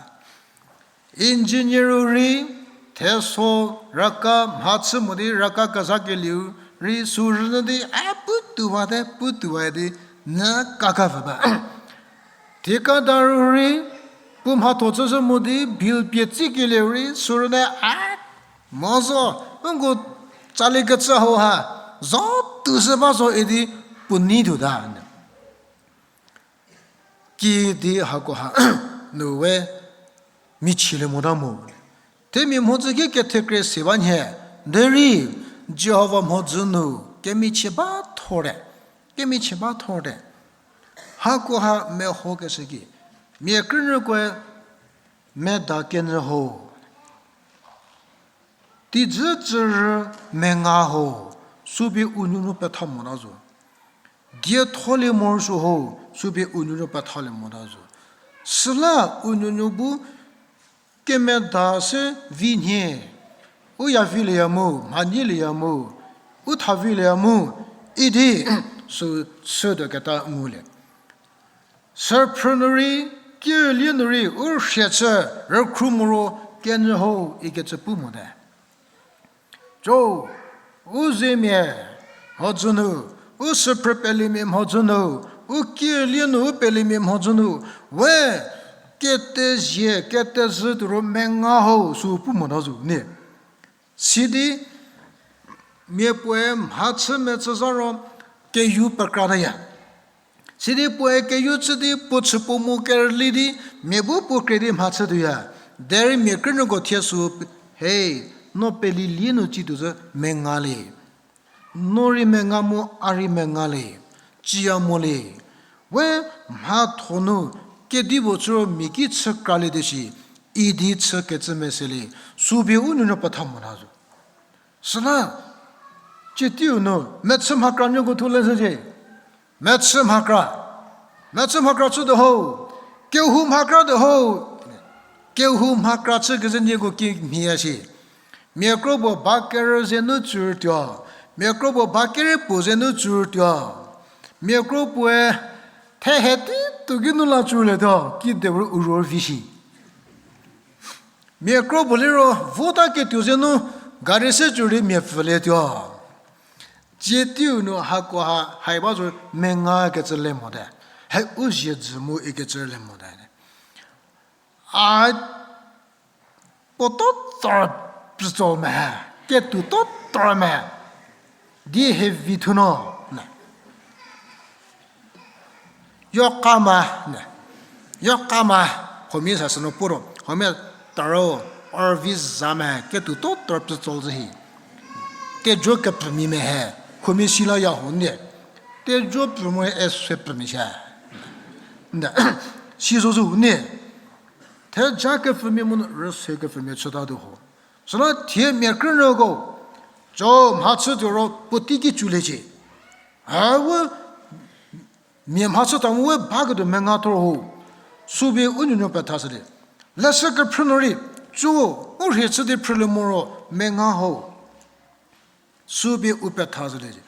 Engineer-u rei, theso raka mhachü mo di raka kezha kelieu rei sü rünyü di a pu tuowate, pu tuowa di nyü kaka pfü ba. Thikadar-u rei, puo mhatho chüshü mo di bill pie tsikelie rei sü rünyü a mo zo, nko tsali kecü hauha, zo tuoshü ba zo idi puo nei tuota. Kiüdi hakoha nu we michilie mota mo. Themia mhodzü ki kethekrie se ba nhie, derei Jihova mhodzü nu kemichie ba thorte, kemichie ba thorte. Hakoha mehokeshü ki, mia krünuokoe meda kenyü ho, tijü tsürü menga ho, sü pie u nuonuo petha mota zo. Dietholie morosuo ho, sü pie u nuonuo pethalie mota zo. Süla u nuonuo bu kemeda se vi nhie, u ya vilieya mu, mha nyilieya mu, u tha vilieya mu, idi sü chütuo keta ngulie. Sürüphrü nu rei, kiülie nu rei, u rhie chü, rükhru moro, kenyü ho, ikecü pu mote. Cho, u zemia mhodzü nu, u sürüphrü pelimia mhodzü nu, u kiülie nu u pelimia mhodzü nu, we ketezie, ketezhü tuoro menga ho sü pu mota zo nie. Sidi, mia puoe mhachü metsü za ro, keyu pekrataya. Sidi puoe keyu chü di puo chü puo mu kerüli di, mia bu puo kre di mhachütuoya. Derei mia krünuoko thie sü, Hei, no pelilie nu tsituo zhü menga le. No rei menga mu a rei menga le. Cia mo le. We mhatho nu kedipuo chü ro mia ki chü kralie di shi, idi chü kecü mese le. Sü pie u nuonuo petha mota zo. Süla, citieu nu, mechü mhakra nuoko thu leshücie. Mechü mhakra. Mechü mhakra chütuo ho. Kehou mhakra tuo ho. Kehou mhakra chü kezhü nieko ki mhie ya shi. Mia kro puo ba kerü ze nu tsütuo. Mia kro puo ba kerü puo ze nu tsütuo. Mia kro puoe thehe tei tuo ki nu la tsülietuo. Ki de u ro vi shi. Mia kro puo liro vota ketuo ze nu gari se tsü rei mia pfhülietuo. Citieu nu hakoha hai ba zo menga kecü le mote. He u zie dzü mu ikecü le mote. A puo to tor pütso me, ketuo to tor me, di he vi thu no, ne. Yokama, ne. Yokama, huomia sa süno puro, huomia taro, R V za me, ketuo to tor pütso zhü hi. Tejo kepfhümia me he, huomia sila ya ho nie. Tejo pfü mo e se pfümia sha. Nda, si zo zo nie. Theja kepfümia mu rüse kepfümia chütatuo ho. Süla thie mia krünuoko, co mhachütuo ro puotei ki tsüliecie. A we mia mhachüta mu we baketuo menga thor ho. Sü pie u nuonuo petha shülie. Leshü kephrü nu rei, co, u rhie chü di phrülie moro menga ho. Sü pie u petha shülie.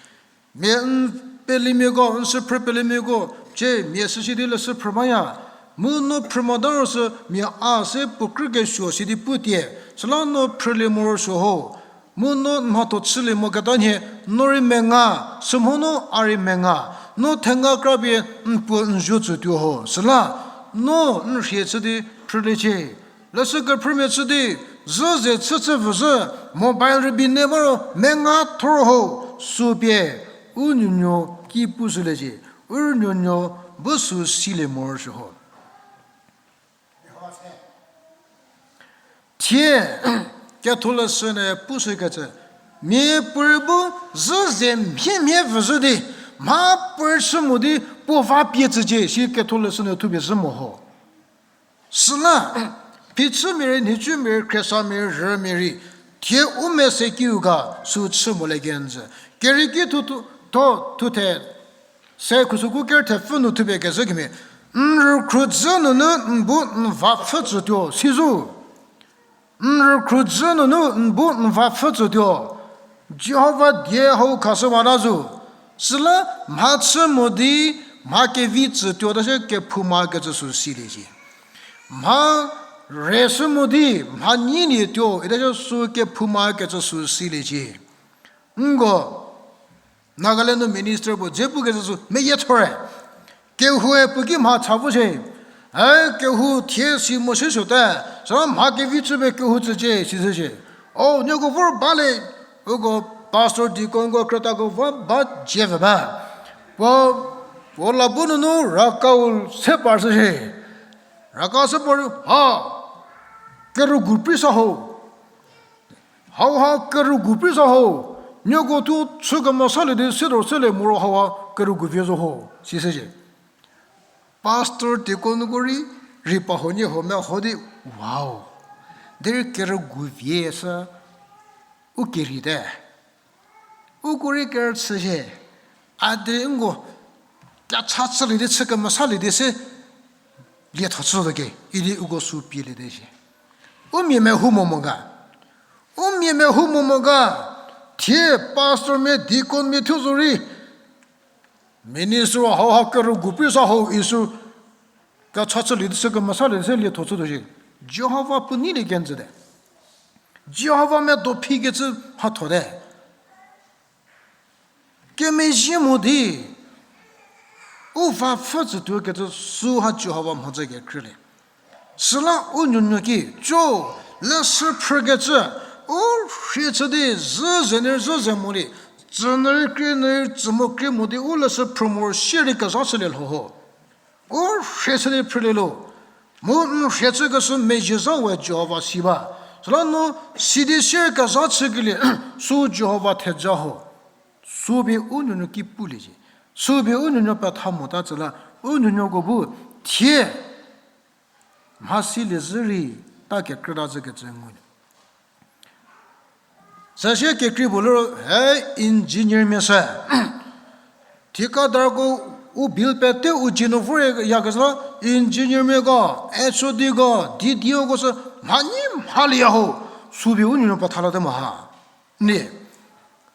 Mia n pelimiako, n sü phrü pelimiako, cie mia süsi di leshü phrü baya. Mu no phrü mota ro sü mia a se puo krü kesuo sidi putie. Süla no phrülie morosuo ho. Mu no n mhatho chülie moketa nhie, no rei menga, sümhonu a rei menga. No thenga krapie n puo n zuo tsütuo ho. Süla, no n rhie chü di phrüliecie. Leshü kephrümia chü di, zhü ze chüchü pfü zhü, mobile rübei ne ba ro menga thor ho, sü pie, u nuonuo ki pushüliecie, u nuonuo bu sü silie morosuo ho. Thie, ketholeshü nu pushükecü, miapuorei bu zhü ze mhie mhie pfü zhü di, mhapuorei chü mo di puo va pie tsücie, si ketholeshü nu thupie zhü mo ho. Süla, phichümia rei, nhicumia rei, khriesamia rei, rümia rei, thie u mese kiu ga sü chü molie kenjü. Kerieki thu, thu, tho, thuthe, se khusüku kerü thepfü nu thupie kezhü kemhie, n rükhrudzü nunu n bu n va pfhü tsütuo, si zo. N rükhrudzü nunu n bu n va pfhü tsütuo. Jihova die hau khashüwata zo. Süla mhachü mo di mha kevi tsütuo ta shie kephouma kecü sü siliecie. Mha reshü mo di mha nyilietuo ita shie sü kephouma kecü sü siliecie. Nko, Nagaland nu minister puo dze pukecü sü meyie thor. Kehoue puo ki mha cha vo shie. E, kehou thie si mo shie suote, süla mha kevi chüpie kehou tsücie, si zhü shie. O, nieko vor ba le, uko pastor deaconko krütako va ba dzie pfü ba. Puo, puo la bu nunu rakau se par shü shie. Rakau se par, ha, kerügu prei sa ho. Hauha kerügu prei sa ho, nieko thuo chü kemesalie di se do selie moro hauha kerügu vie zo ho, si shücie. Pastor deaconko rei, rei pa huonie huo meho di, wow. Derei kerügu vie sü, u keriete. Uko rei kerüchü shie, a derei nko, kecha chülie di chü kemesalie di se, lietho chütuo ke, idi uko sü pielie di shie. U mia mehou mo mo ga. U mia mehou mo mo ga. Thie pastormia, deaconmia thuo zo rei, minister hauha kerügu prei sa ho isü, kecha chülie di chü kemesalie di se lietho chütuo shie. Jihova puo neilie kenjüte. Jihova medo phikecü mhathote. Kemezhie mo di, u va pfhü tsütuo kecü süha Jihova mhodzü kekhrülie. Süla u nuonuo ki, co, leshü phrükecü, u rhie chü di, zhü ze nu zhü ze mo di, Tsü nu rei krie nu rei tsü mo krie mo di u leshü phrü morosuo rei kezha chülie lho ho. U rhie chü di phrülie lo. Mu n rhie chükeshü mezhie zha we Jihova si ba. Süla no sidi sier kezha chükelie, sü Jihova theja ho. Sü pie u nuonuo ki pulie cie. Sü pie u nuonuo petha mota tsüla, u nuonuoko bu thie mhasilie zhü rei ta kekrüta zhükecü ngulie. Süsie kekrei puo liro, he engineermia sü. Thikadarko u bill pete u dzie nu voryakecü la, engineermiako, H O Dko, D D Oko sü mhanyi mhalieya ho, sü pie u nuonuo petha late mo ha. Ni,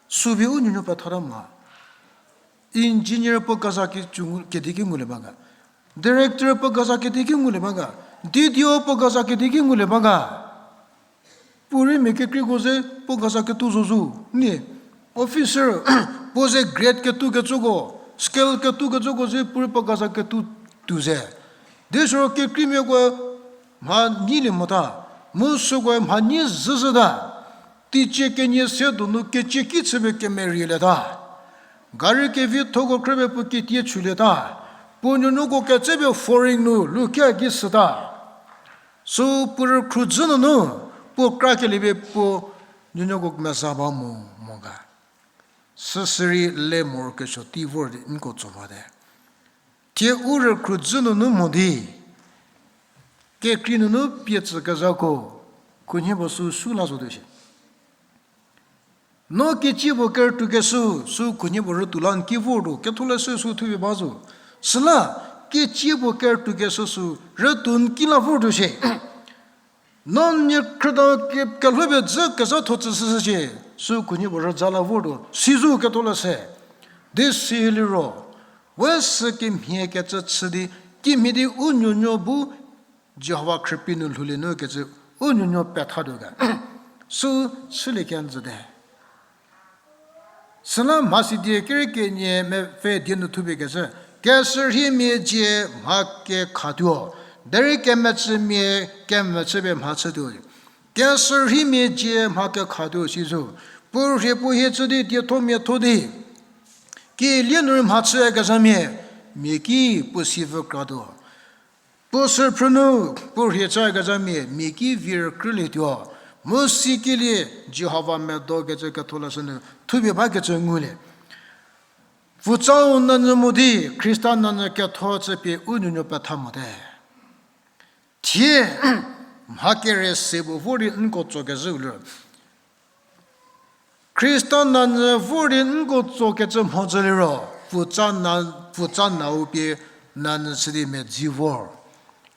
sü pie u nuonuo petha ta mo ha. Engineer puo keza ki, kedi ki ngulie ba ga. Director puo keza kedi ki ngulie ba ga. D D O puo keza kedi ki ngulie ba ga. Puo rei mia kekreiko ze puo keza ketuo zo zo. Ni, officer, puo ze grade ketuo kecüko, scale ketuo kecüko ze puo rei puo keza ketuo tuo ze. Di süro kekreimiakoe mha nyilie mota, mu sükoe mha nyi zhüzhüta. Teicie kenie se donu kecie ki chüpie kemerielieta. Gari kevithoko khrüpie puo ketie chülieta. Puo nuonuoko ketsepie foreign nu lukia ki süta. Sü puo rükhrudzü nunu, puo krakelie pie puo nuonuoko meza ba mo, mo ga. Süsürei le morokesuo tei vor di nko tso bate. Thie u rükhrudzü nunu mo di, kekrei nunu pie tsükezhako, khunhie puo sü sü la zotuo shie. No kecie puo kerütuokeshü, sü khunhie puo rütuo la n ki vortuo, ketholeshü sü thupie ba zo. Süla, kecie puo kerütuokeshü sü rütuo n ki la vortuo shie. No nie khrüda ke-, kelhou pie dzü kezhatho tsüshüshücie, sü khunhie puo rüza la vortuo, si zo ketholeshü. Di siliro, we sü kemhie kecü chü di, kimhie di u nuonuo bu Jihova khrüpie nu lhoulie nu kecü u nuonuo pethatuo ga. Sü chülie kenjüte. Süla mhasi die kerei kenie mepfü die nu thupie kecü, kesürheimia dzie mha kekhatuo, derei kemetsümia kemetsüpie mha chütuo. Kesürheimia dzie mha kekhatuo si zo, puo rhie puo hie chü di dietho miatho di, kilie nu rei mha chüyakezhamia, mia ki puo si vü kratuo. Puo sü phrü nu, puo rhie chüyakezhamia, mia ki vi rükrülietuo. Mu sikelie, Jihova medo kecü ketholeshü nu thupie bakecü ngulie. Pfutsau nanyü mo di, Khrista nanyü ketho chüpie u nuonuo petha mote. Thie, mha kere se puo vor di nko tsokezhüu liro, Khrista nanyü vor di nko tsokecü mhodzü liro, pfutsa na, pfutsa nau pie nanyü chü di medzi vor.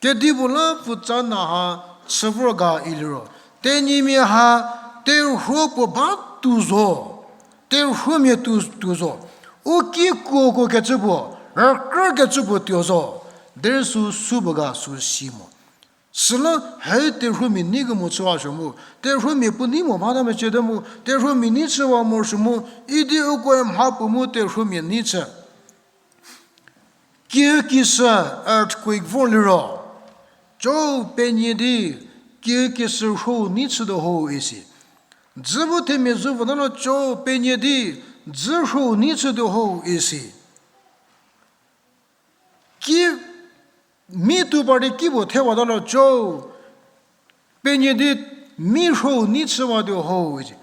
Kedipuo la pfutsa na ha chü vor ga iliro, tenyimia ha terhuo puo ba tuo zo, terhuomia tuo, tuo zo. U ki kuoko kecü puo, rükrü kecü puo tuo zo. Derei sü sü puo ga sü si mo. Süla hai terhuomia nei kemo chüwa shü mu, terhuomia puo nei mo bata mecie te mu, terhuomia nei chüwa morosuo mu, idi ukoe mha puo mu terhuomia nei chü. Kiüki sü earthquake vor liro, cou penie di kiüki sü rhuo nei chütuo ho isi. Dzü bu themia zhü vota lo cou penie di dzü rhuo nei chütuo ho isi. Ki mi tuo par di ki puo thewata lo cou penie di mi rhuo nei chüwatuo ho isi.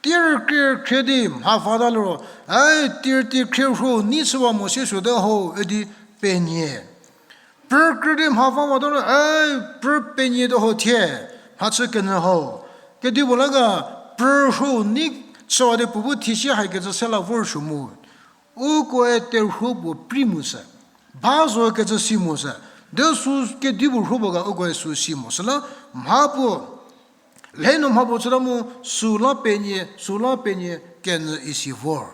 Tir krie khrie di mha vata liro, ai tir ti khrie rhuo nei chüwa mo sie suote ho idi penie. Prü krie di mha vawata lo, ai prü penie te ho thie, mha chü kenyü ho. Kedipuo la ga prü rhuo nei chüwa di puo bu thie sie haikecü se la vor shü mu. Ukoe terhuo puo pri mu sü, ba zo kecü si mo sü, de sü kedipuo rhuo puo ga ukoe sü si mo. Süla mha puo, lhenu mha puo chüta mu, süla penie, süla penie kenyü isi vor.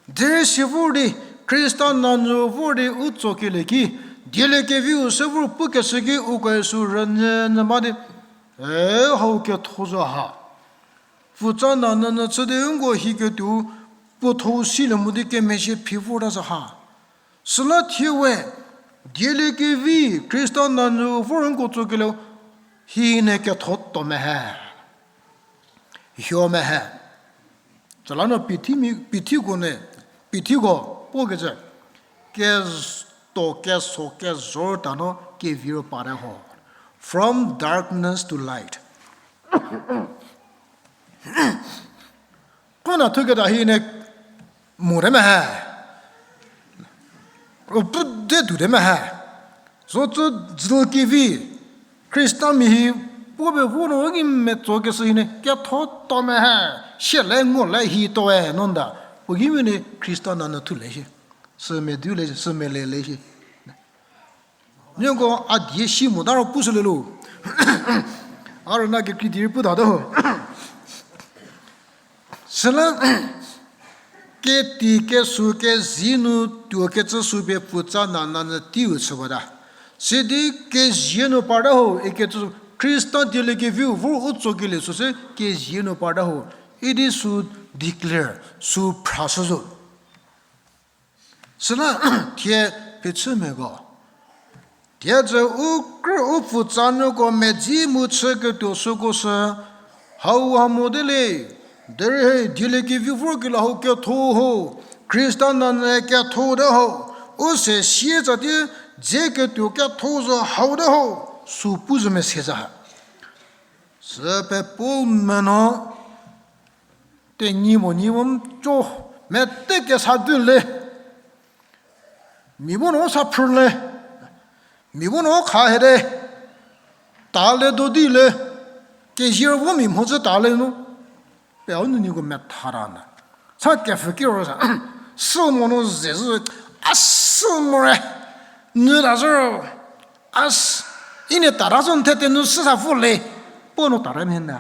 Derei si vor di, Khrista nanyü vor di u tsokelie ki, dieliekeviu se vor pukeshü ki ukoe sü rünyü nyü ba di, e, hau ketho zo ha. Pfutsa na nanyü chü di nko hiketuo puo thou silie mo di kemezhie phi vorta zo ha. Süla thie we, dieliekevi Khrista nanyü vor nko tsokelieu, hine ketho to mehe. Hio mehe. Süla no pithiko ne, pithiko, pukecü, kesto keso kezhor ta no kevi ro pate ho. From darkness to light. Kona thuketa hi ne mote mehe. Ro pu de tuote mehe. Zo tsü dzü kevi. Khristamia hi puo be vo no ki metsokeshü hi ne ketho to mehe. Siele ngole hi toe no nda. Puo ki mi ne Khrista nanyü thule shi. Sü medu le shi, sü mele le shi. Nieko a die si mota ro pushülie lo. A rüna kekrei di rei pu tatuo. Süla keti kesu kezei nu tuo kecü sü pie putsa nanyü teiu chüwata. Sidi kezie nu parta ho ikecü Khrista dieliekeviu vor u tsokelie süsü kezie nu parta ho idi sü declare, sü phrashü zo. Süla thie phichümiako, thiedzü u krü u pfutsanuoko medzi mu chüketuo süko sü, hau ha mote le, derei he dieliekevi vorkelie hau ketho ho, Khrista nanyü ketho te ho, u se sie tsatie dze ketuo ketho zo hau te ho, sü pu zo mese za ha. Sü pie Paul meno, Tenyi mo nyi mo co, mete kesa du le. Mia bu no sa phrü le. Mia bu no kha hede. Ta le do di le. Kezie vo mia mhodzü ta le nu. Pie u nuniko methara na. Sa kepfhü ki ro sa. Sü mo no ze zü. A sü mo re. Nü ta zü ro. A s-, i nie tata zo n thete nu sü sa vo le, puo no tata mhie na.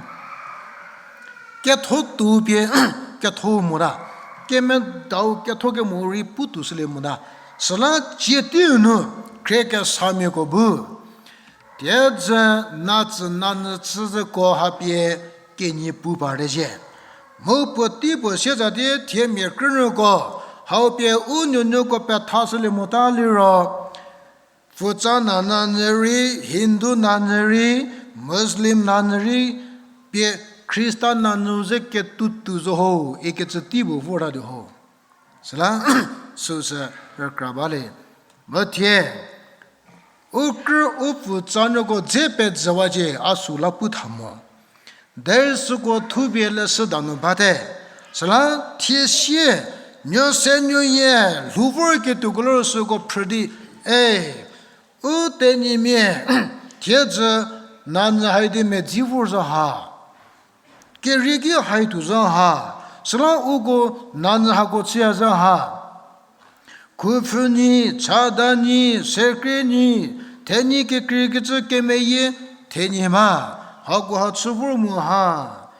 Ketho tuo pie, ketho mota. Kemedau ketho kemo rei pu tuo shülie mota. Süla cie teiu nu, khriekesamiako bu. Thiedzü natsü nanyü chüzhüko ha pie kenyi pu parte zhie. Mu puotei puo sieza di thiemia krünuoko, hau pie u nuonuoko pethashülie mota liro. Pfutsa nanyü rei, Hindu nanyü rei, Muslim nanyü rei, pie Khrista nanyü ze ketuotuo zo ho, ikecü tei puo vortatuo ho. Süla, süsü rükra ba le. Mu thie, u krü u pfutsanuoko dze pezüwacie a süla pu tha mo. Derei süko thupie leshüda nu bate. Süla thie sie, nuo se nuoyie, lhou vorketuoko liro süko phrü di, e, u tenyimia, thiedzü, nanyü hai di medzi vor zo ha. Kerie ki hai tuo zo ha. Süla uko nanyü hako chüya zo ha. Khupfhünyi, chadanyi, sekrenyi, thenyi kekreikecü kemeyie, thenyi ma, hako ha chü vor mu ha.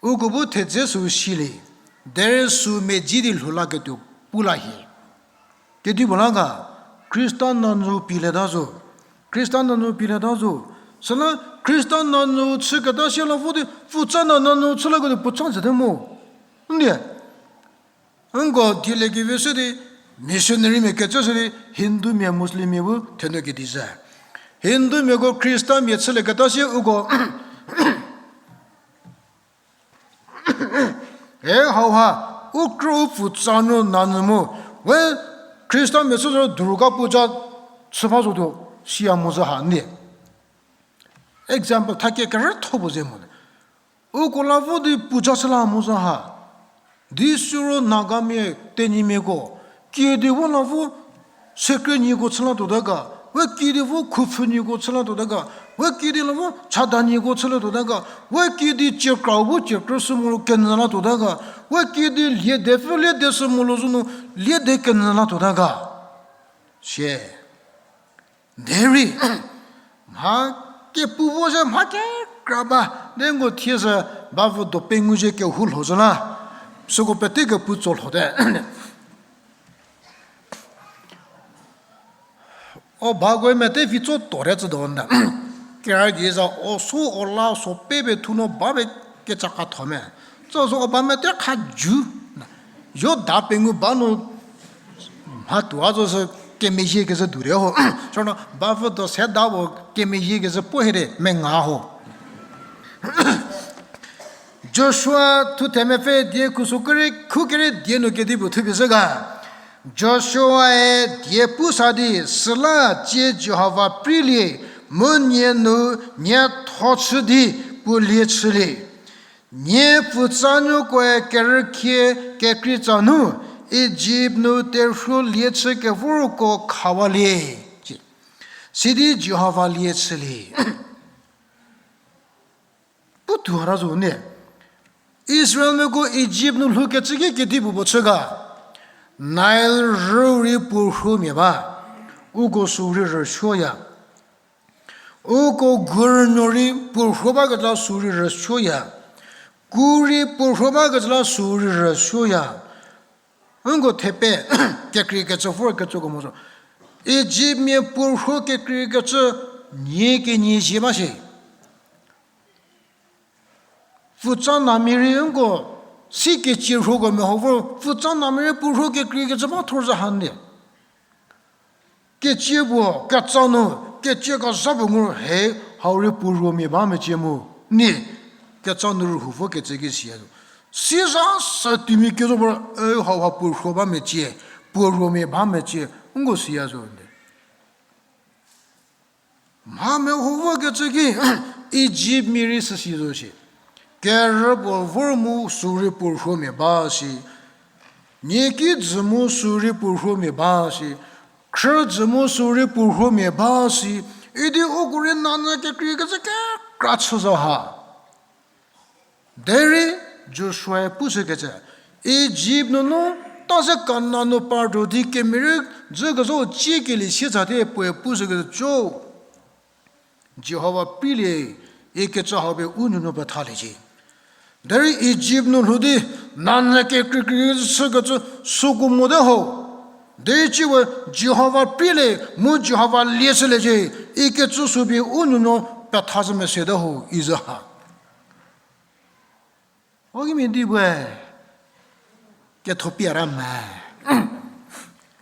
Uko bu thedze sü silie, derei sü medzi di lhou laketuo pu la hie. Kedipuo la ga, Khrista nanyü pielieta zo. Khrista nanyü pielieta zo. Süla Khrista nanyü chüketa sie la vo di, pfutsa nanyü chü laketuo puo chang zete mo. Ndie. Nko dieliekevi shü di, missionarymia kecü shü di, Hindumia, Muslimmia bu thenu kedi zhü. Hindumiako Khristamia chülieketa sie uko e hauha, u krü u pfutsanu nanyü mu, we Khristamia chü zo Durga puja chü ba zotuo, siya mu zhü ha ndie. Example thakie kerütho puo ze mo. Uko la vo di puja chü la mu zhü ha. Di siro Nagamia, Tenyimiako, kiüdi vo la vo sekrenyiko chü la tuota ga, we kiüdi vo khupfhünyiko chü la tuota ga, we kiüdi la vo chadanyiko chü la tuota ga, we kiüdi ciekrau vo ciekrü sü molo kenyü la tuota ga, we kiüdi liede pfü liede sü molo zo nu liede kenyü la tuota ga. Sie. Derei, mha kepu vo zhü mha kekra ba, de nko thie zhü ba vo do pengou zhü kehou lho zhü la, süko pete kepu tso lhote. O bakoe mete vi tso tuore tsü do nda. Kera di za o so o la so pe be thu no ba be kecakatho me. Tso zo o ba mete kha ju. Yo da pengou ba nu mha tuo a zo sü kemezhie kezhü du re ho. Sü no ba vo do se da vo kemezhie kezhü puo hie de menga ho. Joshua thuthe mepfü die khuso kere khu kere die nu kedipuo thupie zhü ga. Joshuae die pu sa di, süla tsie Jihova preilie, mu nie nu nietho chü di puo lie chülie. Nie pfutsanuokoe kerükhie kekreitsa nu, Ijipt nu terhuo lie chü kevorko khawalie. Sidi Jihova lie chülie. Pu tuo ra zo ne. Israelmiako Ijipt nu lhoukecü ki kedipuo puo chü ga. Nile rüu rei puo rhuomia ba. Uko sü rei rüsuoya. Uko gurünuo rei puo rhuo bakecü la sü rei rüsuoya. Ku rei puo rhuo bakecü la sü rei rüsuoya. Nko thepe kekreikecü vorkecüko mo zo. Ijiptmia puo rhuo kekreikecü nie kenie zie ba shie. Pfutsa namia rei nko, si kecie rhuoko meho vor, pfutsa namia rei puo rhuo kekreikecü ba thor zha hanie. Kecie puo, ketsa nu, kecie kezha puo ngu he, hau rei puo rhuomia ba mecie mu. Nie, ketsa nu rühou vokecü ki siya zo. Sizha se timi kezo puo, e hau ha puo rhuo ba mecie, puo rhuomia ba mecie, nko siya zo nde. Mha meho vokecü ki, Ijiptmia rei süsi zo shie. Kerü puo vor mu sü rei puo rhuomia ba si. Niaki dzü mu sü rei puo rhuomia ba si. Khrü dzü mu sü rei puo rhuomia ba si. Idi uko rei nanyü kekreikecü kekra chü zo ha. Derei Joshuae pushükecü, Ijipt nunu ta ze Kanan nu partuo di kemerü dzü kezhau ciekelie sietsa di puoe pushükecü co. Jihova preilie, ikecü hau pie u nuonuo pethaliecie. Derei Ijipt nu lhou di, nanyü kekreikrei chükecü süko mote ho. Derei ciwe Jihova preilie, mu Jihova lie chüliecie, ikecü sü pie u nuonuo petha zhü mesete ho, izhü ha. O kimia di puoe, kethopie ra me.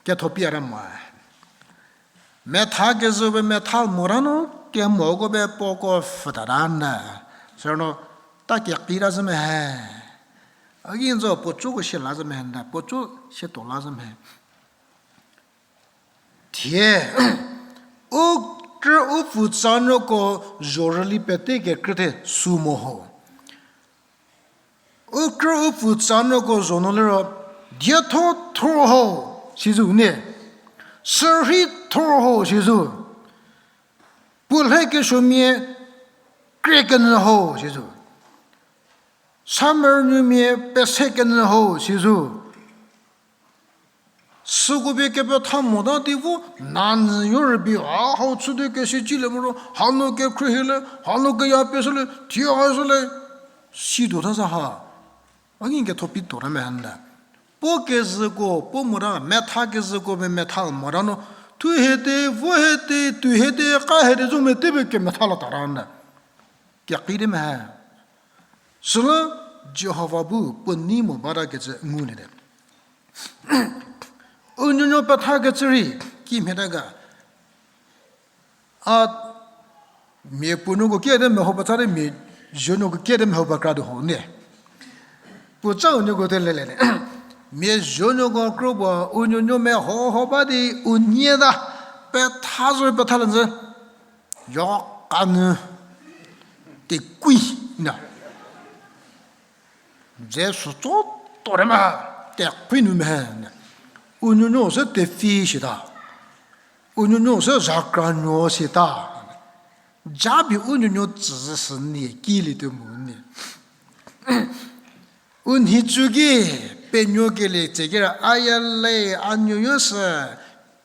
Kethopie ra me. Metha kezhü pie metha mota nu, kemoko pie puoko pfhütata nde. Sürno, ta kekreita zhü me he. A ki nzo puo coko sie la zhü me he nde, puo co sie tuo la zhü me he. Thie, u krü u pfutsanuoko zhorüli pete kekrüte sü mo ho. U krü u pfutsanuoko zho nu liro, dietho thor ho, sizo nie. Sürhei thor ho, sizo. Puo lhe kesuomia krie kenyü ho, sizo. Samer nuomia pese kenyü ho, sizo. Süko pie kepetha mota di vo nanyü yo rübei a hau chü di kesi cilie moro, hanu kekhruohi le, hanu keya pie shülie, thie ha shülie, si tuota sa ha. A ki kethopie tuota me he nde. Puo kezhüko, puo mota, metha kezhüko pie metha mota nu, thu hete, vo hete, tu hete, ka hete zo mete pie kemetha la tata nde. Kekreite me he. Süla Jihova bu puo nei mo batakecü nguliete. U nuonuo pethakecü rei, kimhieta ga. A, mia puo nuoko kiete meho petha di mia zuonuoko kiete meho pekra di ho nie. Puo ca u nuoko te lele. Mia zuonuoko kro puo u nuonuo mehoho ba di u nieta petha zo petha le nzü. Yo kanu. Tekui na. Dze sü tso to re ma, tekui nu me. U nuonuo se tefi sita. U nuonuo se zakra nuo sita. Japie u nuonuo tsüzü sü nie kilie tuo mu nie. U nhicu ki penuokelie tsekera a ya le, a nuonuo sü,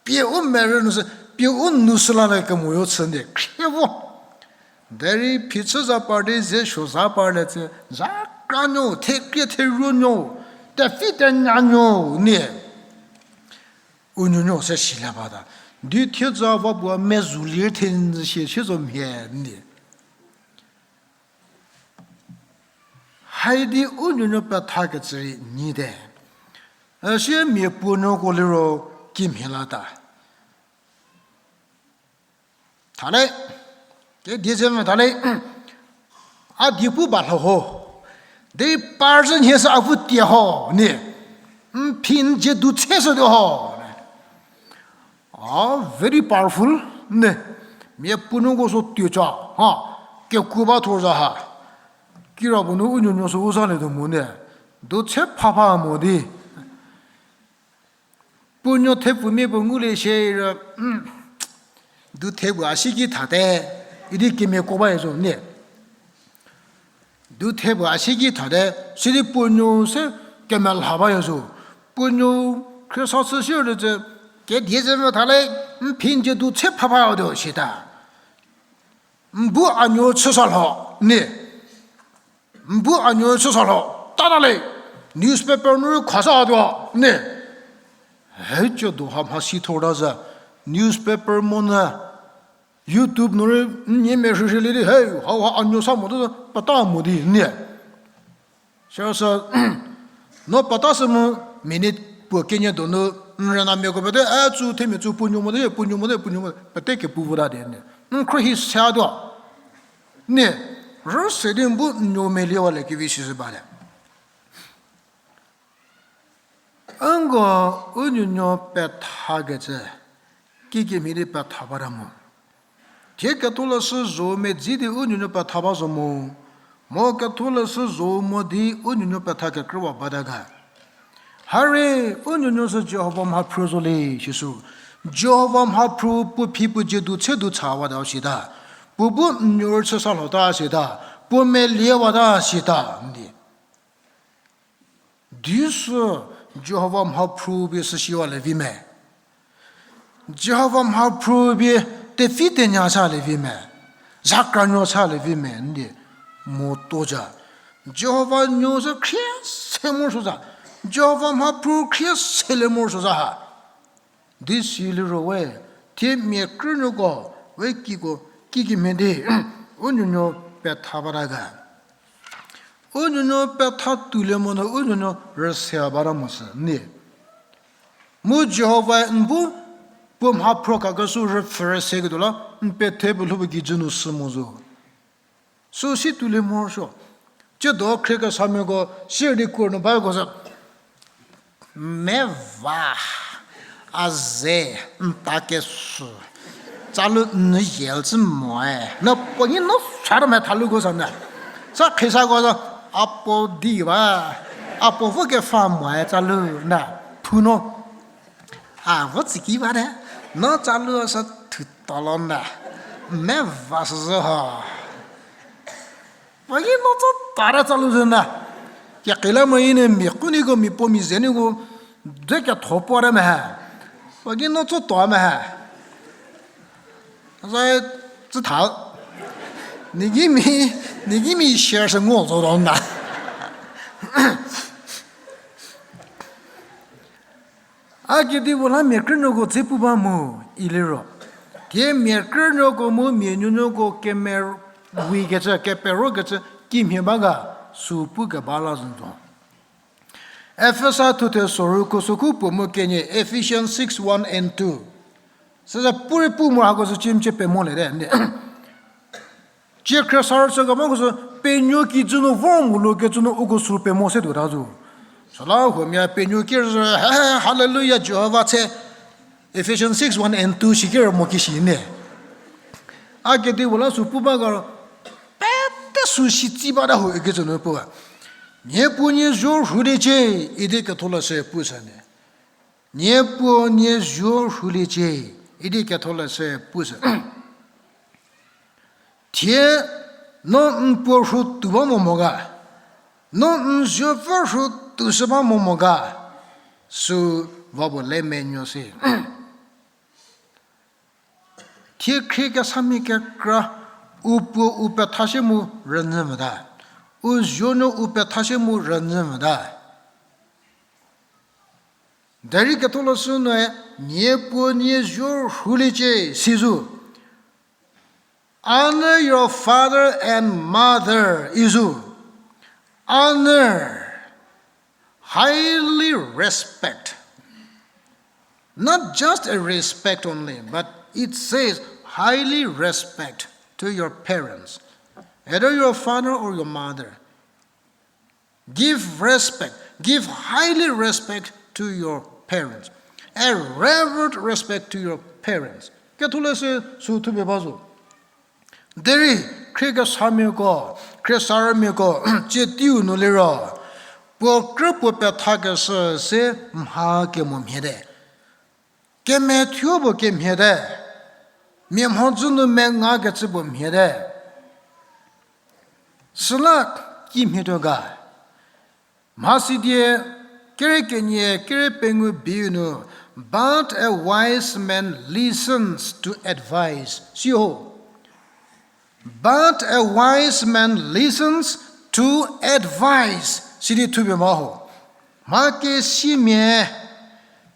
pie u merü nu sü, pie u nu sü la le kemo yo chü nie khrie vo. Derei phichü za par di ze suo za par le tse, zakra nuo, thekrie theruo nuo, tefi tenya nuo nie. U nuonuo se silie bata. Di thieza va puo mezou lie thenzie sie zo mhie nie. Haidi u nuonuo pethakecü rei nyite. Üsie mia puo nuoko liro kimhie lata. Thale, ke die ze me thale, a die pu ba lho ho. Di par zhü nhie sü a pu tie ho, ne. N phi n dzie du tse sü de ho. A, very powerful, ne. Mia puo nuoko sü tuo cha, ha. Kekuo ba thor za ha. Kira puo nu u nuonuo sü u za le do mo ne. Du tse phapha mo di. Puo nuo thepfumia puo ngulie shie ro, mm, du thepfu a si ki thate, idi kemiako ba yezo ne. Du thepfu a si ki thate, sidi puo nuo se kemelha ba yezo. Puo nuo khriesa chü siro de ze, kedie ze mo tha le, n phi n dzie du tse phapha o de sita. N bu a nuo chü sa lho, ne. N bu a nuo chü sa lho, tata le, newspaper nu rei khasa tuo, ne. He cü do ha mhasi thor ta zü, newspaper mo nyü, YouTube nu rei n nie me rhirhielie di, he, hau ha a nuo sa mo di, peta mo di, ne. Sisü, no peta sü mu minute puo kenie donu, n rünamiako pete, a tsü themia tsü puo nuo mo di, puo nuo mo di, puo nuo mo di, pete kepu vota di, ne. N khro hi sa tuo. Ne, rüse di n bu n nuo meliewa le kevi sisü ba le. Nko u nuonuo pethakecü, kikemhie di petha bata mo. Thie ketholeshü zho medzi di u nuonuo petha ba zo mo. Mo ketholeshü zho mo di u nuonuo petha kekrüwa bata ga. Harie, u nuonuo sü Jihova mhaphruo zo le sisü. Jihova mhaphruo puo phi puo dzie du tse du chawata sita. Puo bu n nuo rei chü sa lhota sita. Puo meliewata sita, n di. Di sü Jihova mhaphruo pie süsiwa le vi me. Jihova mhaphruo pie tepfi tenya sa le vi me. Zakra nuo sa le vi me, n di mo to ja. Jihova nuo sü khrie se morosuo za. Jihova mhaphruo khrie se le morosuo za ha. Di siliro we, thie mia krünuoko, we kiko, kikemhie di, u nuonuo petha bata ga. U nuonuo petha tuolie monyü u nuonuo rüse bata mo sü, n di. Mu Jihovae n bu puo mhaphruo khakeshü rüpfhü rüseketuo la, n pethe puo lhou puo kijü nu sü mo zo. Süu si tuolie morosuo. Tsiedo khriekesamiako, sirdi kur nu bako sü, meva, a ze, n ta kesü, tsalu n yel tsü moe, no puo nyi no sa rüme thaluko sa na. Sa khriesako sü, a puo di ba, a puo vo kefa moe tsalu na, thu no. A vo tsiki bate, no tsalu sü thuto lo na, meva sü zhü ho. Puo nyi no tso tare tsalu zhü na. Kekreilamonyü mia kuniko mia puo mia ze niko, de ketho puo re mehe. Puo nyi no tso to mehe. Zai tsü tha. Nigimi, nigimi share sü ngo zo do na. A kedipuo la mia krünuoko dze pu ba mu, iliro. Thie mia krünuoko mu mia nuonuoko kemewi kecü, keperokecü, kimhie ba ga, sü pu keba la zü zo. Efesa thuthe soru khusokhu puo mu kenie, Ephesians six, one and two. Süsa pure pu mo hako sü chimchie pemo le te. Cie khriesarü sü kemoko sü penuo kijü nu vor mo lo kecü nu uko sü pemo se tuota zo. Süla huomia penuo ki rüzhü, he, he, hallelujah, Jihova tse. Ephesians six, one and two shi ki rü mo ki shi ne. A kedipuo la sü pu ba ga ro, pete sü shi tsi bata ho ikecü nu pu ba. Nie puo nie zuo rhuliecie, idi ketholeshü pu sü ne. Nie puo nie zuo rhuliecie, idi ketholeshü pu sü. Thie no n puo rhu tuo ba mo mo ga, no n zuopfü rhu tuoshü ba mo mo ga, sü va puo le menuo si. Thie khrie kesamia kekra, u puo u pethashie mu rünyü mota. U zuonuo u pethashie mu rünyü mota. Derei ketholeshü noe, nie puo nie zuo rhuliecie si zo. Honor your father and mother, izo. Honor, highly respect. Not just a respect only, but it says highly respect to your parents, either your father or your mother. Give respect, give highly respect to your parents, a reverent respect to your parents. Ketholeshü sü thupie ba zo. Derei khriekesamiako, khriesarümiako, tsie teiu nu liro, puo krü puo pethakeshü se mha kemo mhiete. Kemethuo puo kemhiete. Mia mhodzü nu mengakecü puo mhiete. Süla kimhietuo ga. Mhasidie kere kenie kere pengou biu nu, but a wise man listens to advice. Siho. But a wise man listens to advice. Sidi thupie ba ho. Mha kesimia,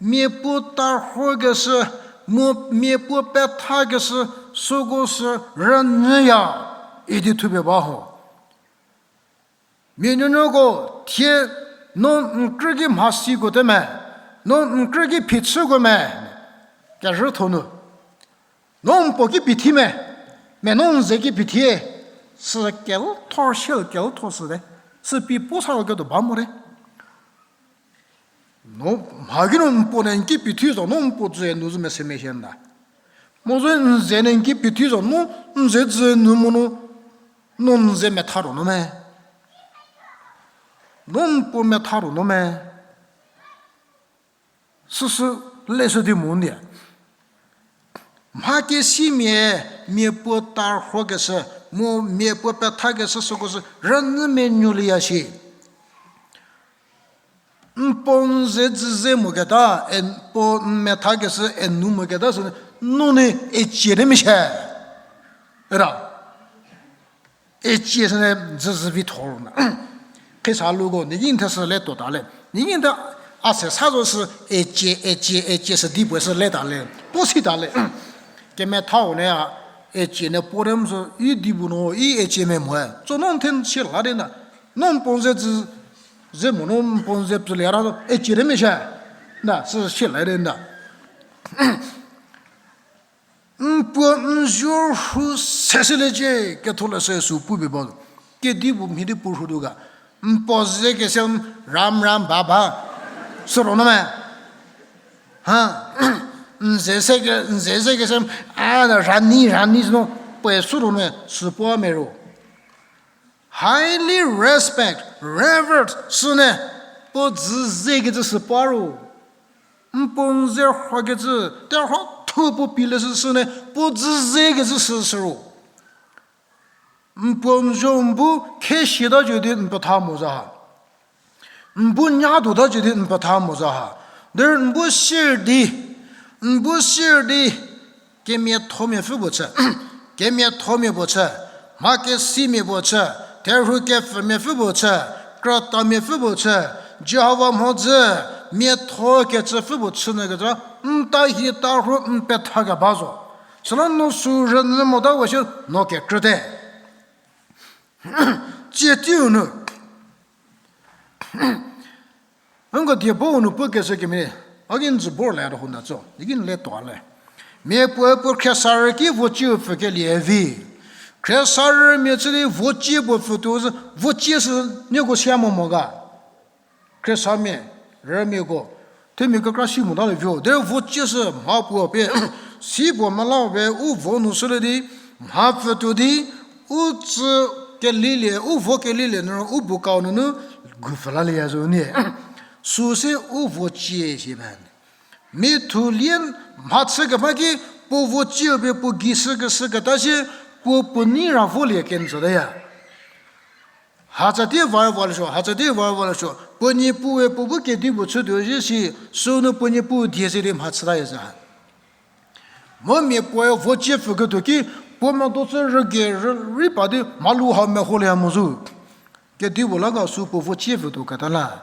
mia puo tarhokeshü, mu mia puo pethakeshü, süko sü rünyüya, idi thupie ba ho. Mia nuonuoko thie, no n krü ki mhasiko te me, no n krü ki phichüko me, kezhütho nu. No n puo ki pithie me, me no n ze ki pithie, sü kelthor sie keltho süte, sü pi puo sa ketuo ba mote. No mha ki no n puo ne n ki pithie zo, no n puo dzü nu zü mese mehie nda. Mo zü n ze ne n ki pithie zo, no n ze dzü nu mo no, no n ze metha ro no me. No n puo metha ro no me. Süsü leshü di mo ndie. Mha kesimia, mia puo tarhokeshü, mu mia puo pethakeshü süko sü rünyü menuolieya shi. N puo n ze dzü ze moketa, n puo n methakeshü n nu moketa sü, no ne ecie te meshie. Era. Ecie süne dzüzü vi thor na. Khesa luko, ni yin the sü le tota le. Ni yin the a se sa zo sü ecie, ecie, ecie sü di puo sü le ta le. Puo si ta le. Kemethau ne a, ecie ne puo rem sü, i di bu no, i ecie me moe. Tso no n then sie la de na. No n puo n ze dzü, ze mo no n puo n ze pfü le ra, ecie te meshie. Na, sü sie la de na. N puo n zuo rhu se seliecie, ketholeshü sü pupie ba. Kedipuo mhie di pu rhutuo ga. N puo ze kese ram ram ba ba. Sü ro no me. Ha. N ze se ke, n ze se kese, a, rani, rani sü no, puoe sü ro no me, sü puo me ro. Highly respect, revered, süne, puo dzü ze kecü sü puo ro. N puo n ze rhakecü, terhuo thu puo pie le sü süne, puo dzü ze kecü sü sü ro. N puo n zuo n bu khesiata cü di n petha mo za ha. N bu nyatuota cü di n petha mo za ha. Derei n bu sier di, n bu sier di, kemiathomia pfü puo chü, kemiathomia puo chü, mha kesimia puo chü, terhuo kepfümia pfü puo chü, krütamia pfü puo chü, Jihova mhodzü, miatho kecü pfü puo chü nyü kecü, n ta hie tarho n petha keba zo. Süla no sü rünyü mota we shi no kekrüte. Tsie teiu nu. Nko die bo nu pu keshü kemhie, a ki n zü bor le a rhonda tso, i ki n le tuo le. Mia puoe puo khriesarü ki vocie pfükelie vi. Khriesarümia chü di vocie puo pfütuo zü, vocie sü nieko sia mo mo ga. Khriesamia, rümiako, themia kekra si mota le vio. Derei vocie sü mha puo pie, si puo mela pie u vo nu shülie di, mha pfütuo di, u tsü kelilie, u vo kelilie nu u bu kau nunu, gu pfü lalieya zo nie. Süu se u vocie si ba. Mithulie mha chü keba ki, puo vocie pie puo gei shükeshü keta sie, puo puo nei ra volie kenjütaya. Hatsa di va va leshü, hatsa di va va leshü, puo niepuue puo bu kedipuo chütuo zhie si, sünu puo niepu die ze di mha chütaya za. Mu mia puoe vocie pfüketuo ki, puo medo chü rüge rü, rei pa di mhalu ha meholieya mo zo. Kedipuo la ga sü puo vocie pfütuo keta la.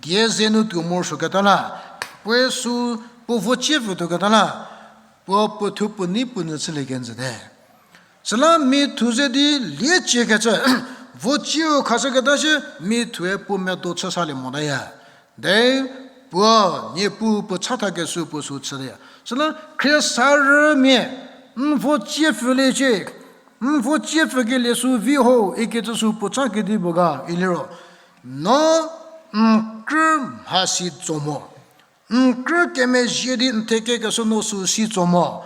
Die ze nu tuo morosuo keta la. Puoe sü puo vocie pfütuo keta la. Puo puo thu puo nei puo nyü chülie kenjüte. Süla mithu ze di liecie kecü, vocieu khashüketa shie mithue puo medo chü salie motaya. De, puo, niepu puo chatha kesü puo sü chütaya. Süla khriesarümia, n vocie pfüliecie, n vocie pfükelie sü vi ho ikecü sü puo cha kedipuo ga iliro. No n krü mhasi tso mo. N krü kemezhie di n thekekeshü no sü si tso mo.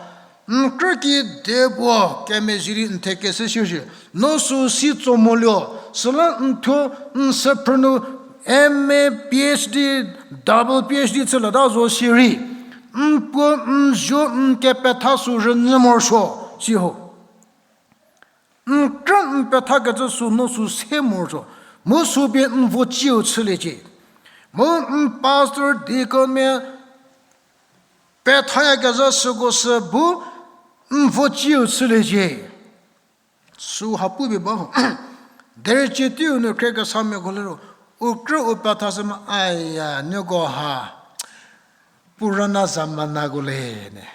N krü ki de puo kemezhie di n thekeshü shierei no sü si tso mo lio. Süla n thuo n sephrü nu M A, P H D, double P H D chülieta zo shierei, n puo n zuo n kepetha sü rünyü morosuo, si ho. N krü n pethakecü sü no sü se morosuo, mu sü pie n vo ciu chüliecie. Mu n pastor, deaconmia pethayakezha süko sü bu n vo ciu chüliecie. Sü ha pupie ba ho. Derei cie teiu nu khriekesamiako liro, u krü u pethashü mo, aya, nieko ha purana zamanako le ne.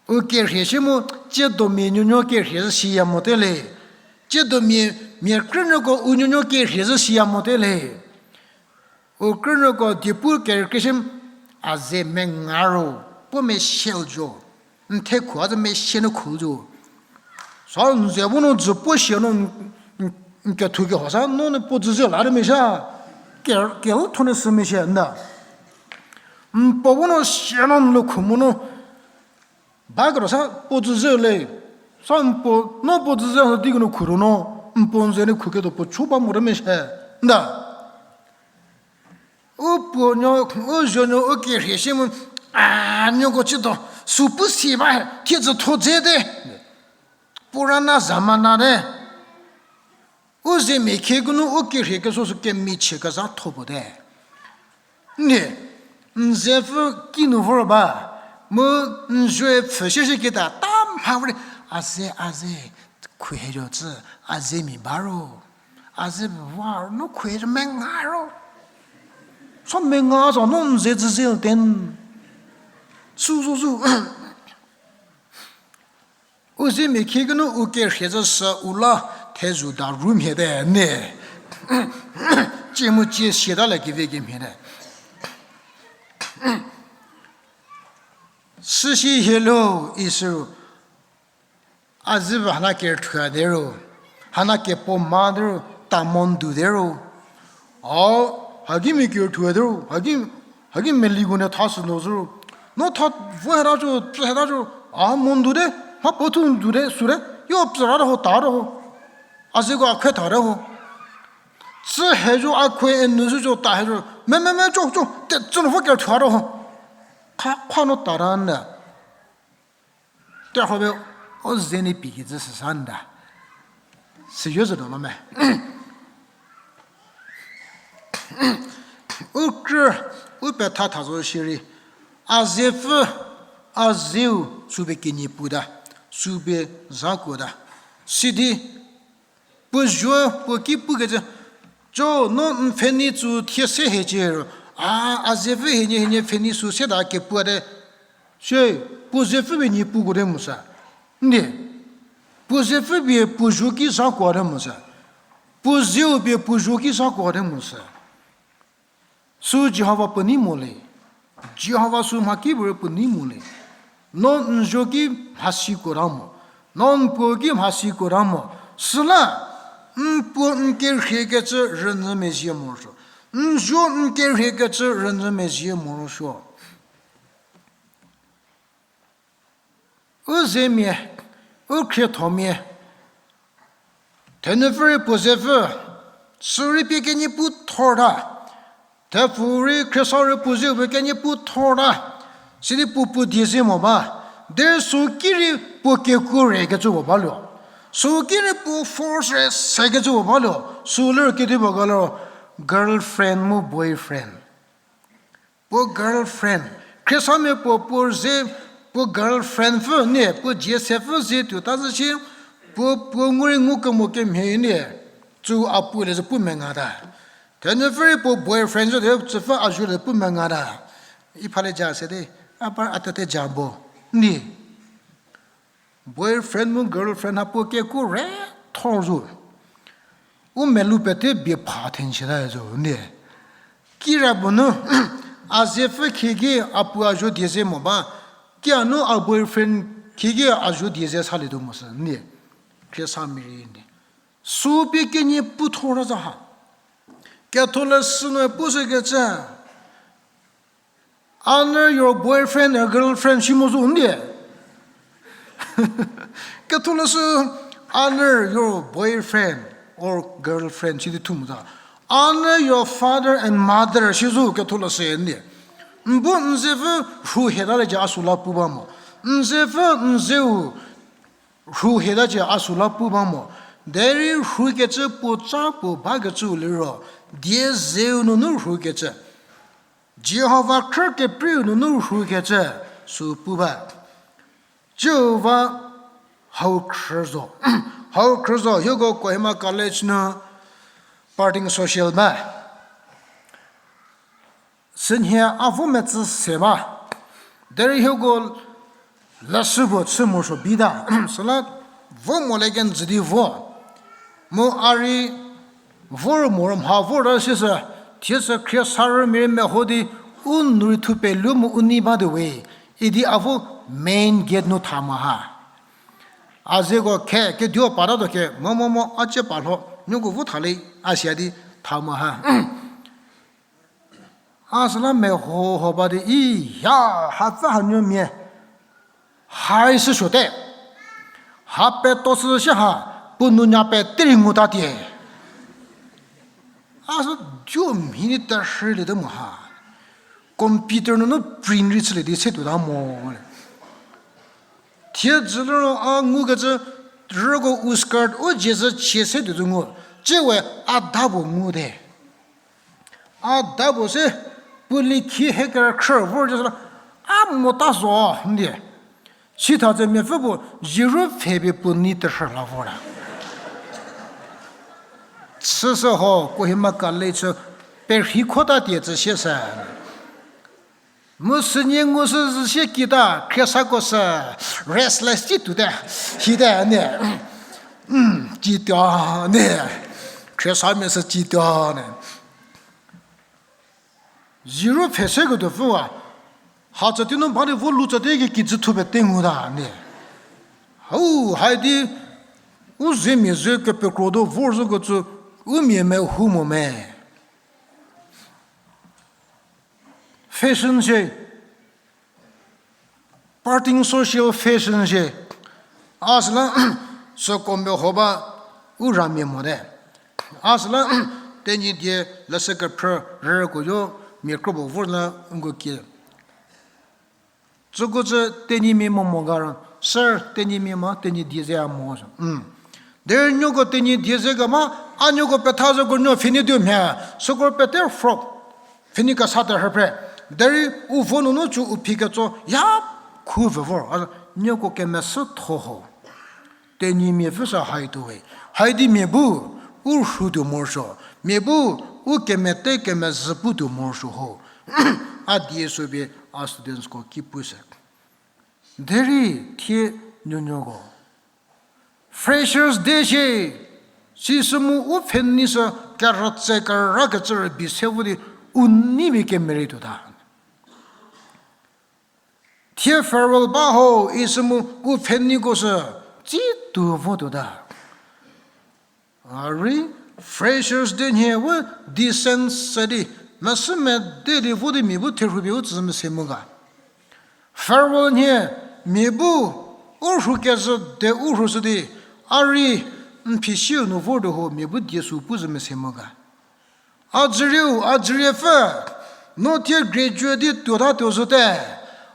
U kerhie shie mu, tsiedomia nuonuo kerhie zhü siya mote le. Tsiedomia, mia krünuoko u nuonuo kerhie zhü siya mote le. U krünuoko diepu kerükrie shie, a ze menga ro, puo mesiel zo. N thekhu a zü mesie nu khu zo. Sa n ze bu nu dzü puo sie nu n, n, n kethu keho sa, no nu puo dzü ze la rei mesha. Ke, ke thone sü mesie nda. N puo bu nu sie nu n lo khu mo nu. Ba kero sa puo dzü ze le. Sa n puo, no puo dzü ze sa di kenu khu ro no. N puo n ze nu khu ketuo puo cho ba mo rei meshe. Nda. U puo nuo, u zuo nuo, u kerhie shie mu, a, nieko tsiedo, sü pu si ba, thie dzütho dze te. Purana zamana te. U zemia khiekinu u kerhie keso sü kemichie kezhatho puo te. N, n zepfü kinu vor ba, mu n zuoe pfhü shie shie kita, ta mha vor di, a ze, a ze, khuheyo tsü, a ze mi ba ro. A ze va, no khuheyo menga ro. So menga zo, no n ze dzü ze ten. Sü zo zo. U zemia khiekinu u kerhie zhü sü u la thezho da ru mhie te ne. Cie mu cie siata le kevi kemhie te. Süsi hielo, isü ro, a zü ba hana kerüthua te ro, hana kepuo ma te ro, ta mo ndu te ro. A, haki mia kerüthua te ro, haki, haki meliko ne tha sü no zü ro. No tha vo heta zo, tsü heta zo, a mo ndu te, mha puo thu ndu te, sü te, yo pfü ra te ho, ta te ho. A zeko a khue tha te ho. Tsü he zo, a khue enu zü zo, ta he zo, me, me, me, co, co, te, tsü nu vo kerüthua te ho. Kha, kha no ta ra nda. Te ho be, o ze ni pi ki zü süsa nda. Süyo zü do no me. U krü, u petha tha zo shierei. A zepfü, a zeu, sü pie kenie puta, sü pie zhakuota. Sidi, puo zuo, puo ki pukecü, co, no n pfhenei tsü thie se hiecie ro, a, a zepfü hienie hienie pfhenei sü seta kepuo te. Sie, puo zepfü pie nie puko te mo sü. Ndie, puo zepfü pie puo zuo ki zhakuo te mo sü. Puo zeu pie puo zuo ki zhakuo te mo sü. Sü Jihova puo nei mo le. Jihova sü mhakipuorei puo nei mo le. No n zuo ki mhasiko ta mo. No n puo ki mhasiko ta mo. Süla, n puo n kerhiekecü rünyü mezie morosuo. N zuo n kerhiekecü rünyü mezie morosuo. U zemia, u khriethomia, thenupfü rei puo zepfü, sü rei pie kenie pu thor ta. Thepfu rei khriesa rei puo zeu pie kenie pu thor ta. Sidi puo puo die ze mo ba. Derei sü ki rei puo kekuo rekecü puo baluo. Sü ki rei puo force rei sekecü puo baluo. Sü liro kedipuo ga liro girlfriend mu boyfriend. Puo girlfriend. Khriesamia puo puo ze, puo girlfriend pfü nie, puo dzie se pfü ze tuota zhü shi, puo, puo ngu rei ngu kemo kemhie nie, tsü a puo le zhü pu menga ta. Thenupfü rei puo boyfriend zo de, tsüpfü a zo le pu menga ta. Ipha le ja se de, a par a tete ja bo. Nie. Boyfriend mu girlfriend ha puo kekuo re thor zo. U melu pete bie pha thenshie ta zo nie. Kira puo nu, a zepfü khieki a puo a zo die ze mo ba, kia nu a boyfriend khieki a zo die ze salietuo mo sü nie. Khriesamia rei nie. Sü pie kenie pu thor ta za ha. Ketholeshü nu pushükecü, honor your boyfriend or girlfriend shi mo zo ndie. Ketholeshü, honor your boyfriend or girlfriend shi di thu mo ta. Honor your father and mother shi zo ketholeshü ndie. N bu n ze pfü rhu heta le ja a sü la pu ba mo. N ze pfü n zeu rhu heta ja a sü la pu ba mo. Derei rhukecü puo ca puo bakecüu liro, die zeu nunu rhukecü, Jihova khrü kepriu nunu rhukecü sü pu ba. Jihova hau khrü zo. Hau khrü zo, hieko Kohima College nu parting social ba. Sünhie a vo metsü se ba. Derei hieko leshü puo chü morosuo bita. Süla vo mo le kenjü di vo. Mu a rei vor moro mha vor ta sisü, thiesü khriesarümia rei meho di u nu rei thu pelu mu u nei batuo we, idi a vo main gate nu tha mo ha. A zeko khe keduo patatuo khe, mo mo mo, a cie pa lho, nieko vo tha le, a sia di tha mo ha. A süla meho ho ba di, i, ha, hapfü hanuomia, hai sü suote. Ha peto sü shi ha, puo nunya pete rei ngu tatie. A sü duo mhi ni terhülie te mo ha. Computer nunu print rei chülie di se tuota mo. Thiedzü liro a ngukecü rüko u skirt u dzie zü chie se tuo zü ngu. Tsiewe a da puo ngu te. A da puo se, puo likhi he kerükhrü vor cü süla, a mota zo ndie. Sitha tse miapfü puo, zero pfhe pie puo nei terhü la vor la. Chüshü ho, Kohima College chü, perhei khota tie tsü sie sü. Mu sünie ngu sü zü sie kita, khriesako sü, restless ti tuote, hite nie. Cituo nie. Khriesamia sü cituo nie. Zero pfhe se ketuo pfüwa. Hatsa tinu ba di vo lu tsa te ki kijü thu pete ngu ta nie. Hau, haidi, u zemia ze kepekro do vor zokecü, u mia mehu mo me. Fashion shie, parting social fashion shie. A süla, süko meho ba u ramia mote. A süla, Tenyidie leshü kephrü rüko yo mia kropuo vor la nko kie. Süko cü Tenyimia mo mo ga ro, sir, Tenyimia mo, Tenyidie ze a mo zo. Derei nieko Tenyidie ze kemo, a nieko petha zoko nuo pfheni tuo mhie, süko pete frock pfheni kesa terhü phre. Derei u vo nunu cü u phi ketso ya khu vü vor, a nieko kemesütho ho. Tenyimia pfü sü haituo we. Haidi mia bu u rhu tuo morosuo. Mia bu u kemete kemezhü pu tuo morosuo ho. A die sü pie a studentsko ki pushü. Derei thie nuonuoko Freshers' Day shie, sisü mu u pfhenei sü kerütse kerükecü rübei se vo di u neimia kemerei tuota. Thie farewell ba ho isü mu u pfheneiko sü tsituo vo tuota. A rei Freshers' Day nhie we decent sü di, mesü mede di vo di mia bu therhu pie u tsü mese mu ga. Farewell nhie mia bu u rhu kezhü de u rhushü di, a rei n phi siu nu vor di ho mia bu die sü pu zü mese mu ga. A dzürieu, a dzüriepfü, no thie graduate di tuotatuo zote.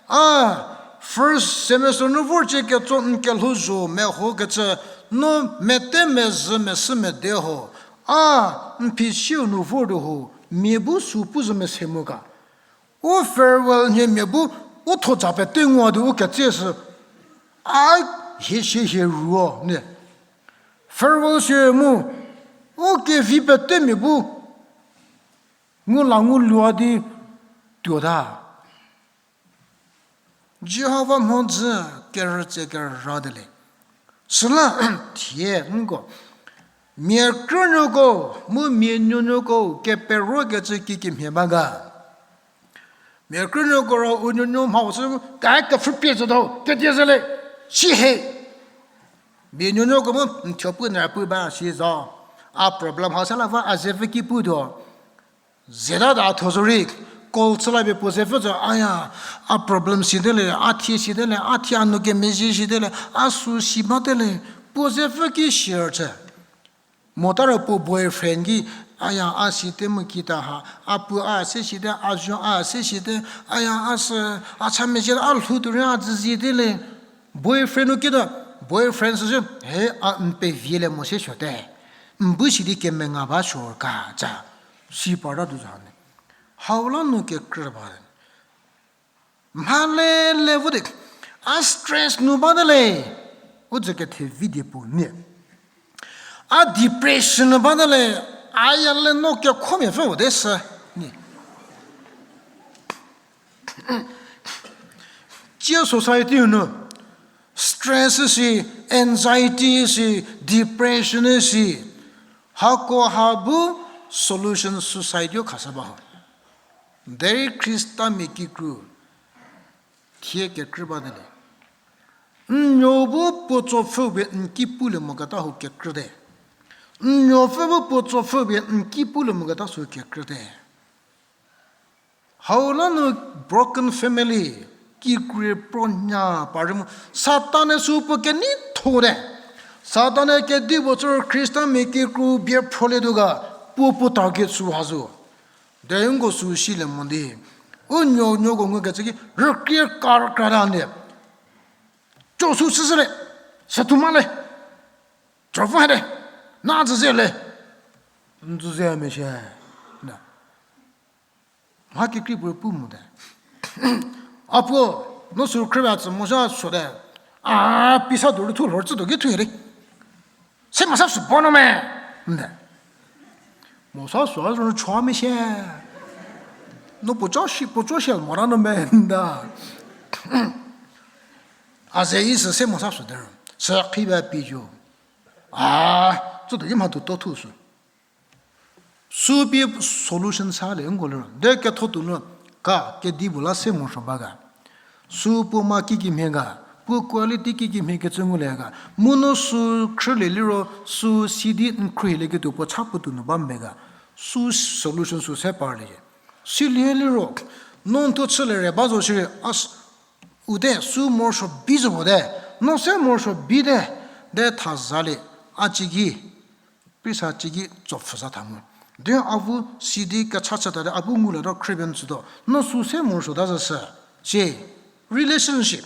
A first semester nu vor cie ketso n kelhouzho mehokecü, no mete mezhü mesü mede ho. A n phi siu nu vor di ho mia bu sü pu zü mese mu ga. U farewell nhie mia bu u thoja pete ngua di u ketsie sü, a hie sie hie ruo ne. Farewell shie mu, u kevi pete mia bu ngu la ngu lua di tuota. Jihova mhodzü kerütse kerüra de le. Süla thie nko mia krünuoko mu mia nuonuoko keperokecü kikemhie ba ga. Mia krünuoko ro u nuonuo mhau sü ka kepfhü pie zotuo, kedie zhü le, si he. Mia nuonuoko mu n thuo pu nra pu ba si zo. A problem hau se la va a zepfü ki putuo. Zeta da tho zorei, call chü la pie puo ze pfü zo, aya, a problem site le, a thie site le, a thie a nou kemezhie site le, a sü si bate le, puo ze pfü ki share chü. Mota ro puo boyfriend ki, aya, a site mu kita ha, a pu a se site, a zuo a se site, aya, a sü, a cha mezhie, a lhou tuo rei a züzie te le. Boyfriend nu keta, boyfriend süsü, he, a n pevie le mo se suote. N bu si di kemenga ba suo ka, ca. Si parta du za ne. Hau la nu kekrü ba. Mhale le vo de, a stress nu bate le. U dzü kethe vi die puo nie. A depression nu bate le, a ya le no kekhomia pfü vo de sü. Nie. Tsie society nu, stress si, anxiety si, depression si, hako ha bu solution suicide yo khashü ba ho. Derei Khristamia kikru, thie kekrü ba de le. N nuo bu puo tsopfü pie n ki pulie moketa hu kekrüte. N nuopfü bu puo tsopfü pie n ki pulie moketa sü kekrüte. Hau la nu broken family, kikru pro nya parü mu. Satan-e sü puo keneitho te. Satan-e kedipuo tsü Khristamia kikru bie phrolietuo ga, puo puo target sü ha zo. Derei nko sü silie mo di. U nuo nuoko ngukecü ki rükrie kar krata nie. Cho sü chüshü le, sü tu ma le. Chopfü hate, na züzie le. N züzie me shie. Na. Mha kekrei puo pu mote. A puo, no sü khrüwa tsü mo sha suote. A, pisa do rüthu lhor tsü do ki thu le. Se mo sa sü bo no me. Nde. Mo sa sü a zo chua me shie. No puo cho shi, puo cho shi mo ra no me nda. A ze i sü se mo sa sü de ro. Sü khi ba pi jo. A, tsü do ki mha tuo to thu sü. Sü pie solution sa le nko liro. De ketho tuo nu ka kedipuo la se morosuo ba ga. Sü puo ma kikimhie ga, puo quality kikimhie kecü ngulie ga. Mu no sü khrülie liro sü si di n khrühilieketuo puo cha puo tuo nu ba mbe ga. Sü solution sü se parlie. Silie liro, no n thuo chülie re ba zo shierei, a s-, u de sü morosuo bi zo mo de, no se morosuo bi de, de tha zalie, a ciki, pisa ciki tsopfü za tha mu. De avu si di kecha chütate, a bu ngulie to khrüpie n tsütuo, no sü se morosuo ta zü sü, sie, relationship,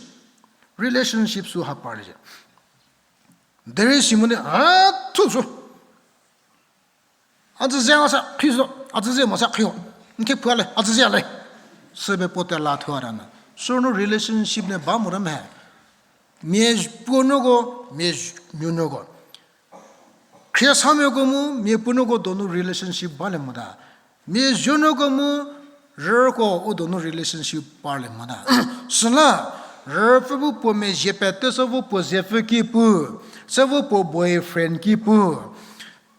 relationship sü ha parlie. Derei si mo di, a, thu sü. A züzie mo sa khi zo, a züzie mo sa khi ho. N kephu le, a züzie le. Süpie puo tela thuo a ta na. Sü nu relationship ne ba mo ta me. Mia puo nuoko, mia nuonuoko. Khriesamiako mu, mia puo nuoko donu relationship balie mota. Mia zuonuoko mu, rüko u donu relationship parlie mota. Süla, rüpfü bu puo mezhie pete se vo puo zepfü ki pu, se vo puo boyfriend ki pu.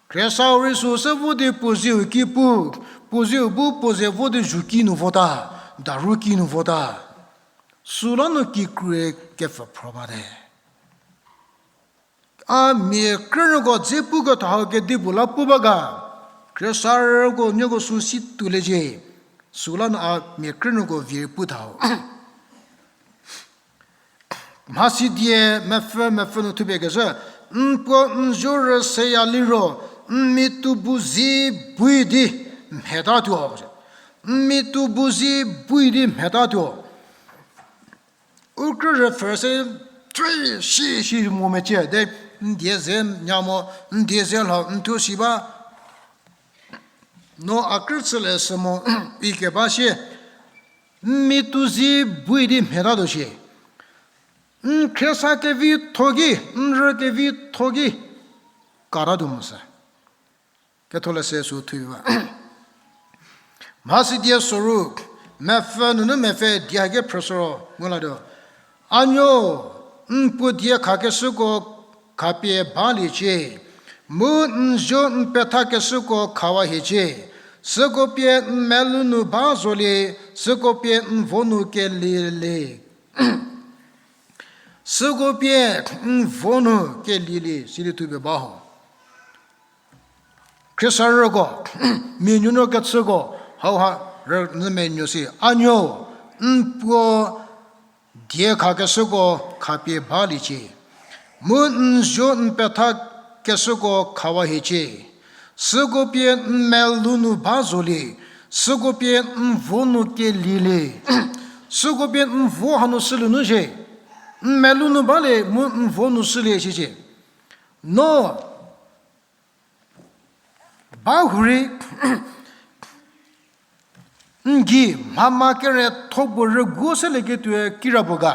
Khriesau rei sü se vo di puo zieu ki pu, puo zieu bu puo ze vo di zu ki nu vota, daru ki nu vota. Süla nu kikrue kepfü phro bate. A mia krünuoko dze puketha hau kedipuo la pu ba ga. Khriesarüko nieko sü si tuoliecie. Süla nu a mia krünuoko vie pu tha ho. Mhasidie mepfü mepfü nu thupie kezhü, n puo n zuo rüseya liro, n mi tuo bu zi bui di mhetatuo. N mi tuo bu zi bui di mhetatuo. U krü rüpfü se, three, shi, shi mo mecie, de, n die ze nya mo, n die ze lho, n thuo si ba, no a krü chülie sü mo, ikeba sie, n mi tuo zi bui di mhetatuo sie. N khriesa kevitho ki, n rü kevitho ki, katatuo mo sü. Ketholeshü sü thuo ba. Mhasidie soru, mepfü nunu mepfü die hake phrüshü ro, ngu latuo. A nuo, n puo die khakeshüko khapie baliecie, mu n zuo n pethakeshüko khawa hiecie, süko pie n melou nu ba zolie, süko pie n vo nu kelielie. Süko pie n vo nu kelielie, sidi thupie ba ho. Khriesarüko, mia nuonuo kechüko, Hauha rünyü menuo si, a nuo, n puo diekhakeshüko khapie baliecie, mu n zuo n pethakeshüko khawa hiecie. Süko pie n melou nu ba zolie, süko pie n vo nu kelielie, süko pie n vo hanu shülie nu shie. N melou nu balie mu n vo nu shülie shie. No ba hurei, n gei mhama keretho puo rüguo selieketuoe kirapuo ga?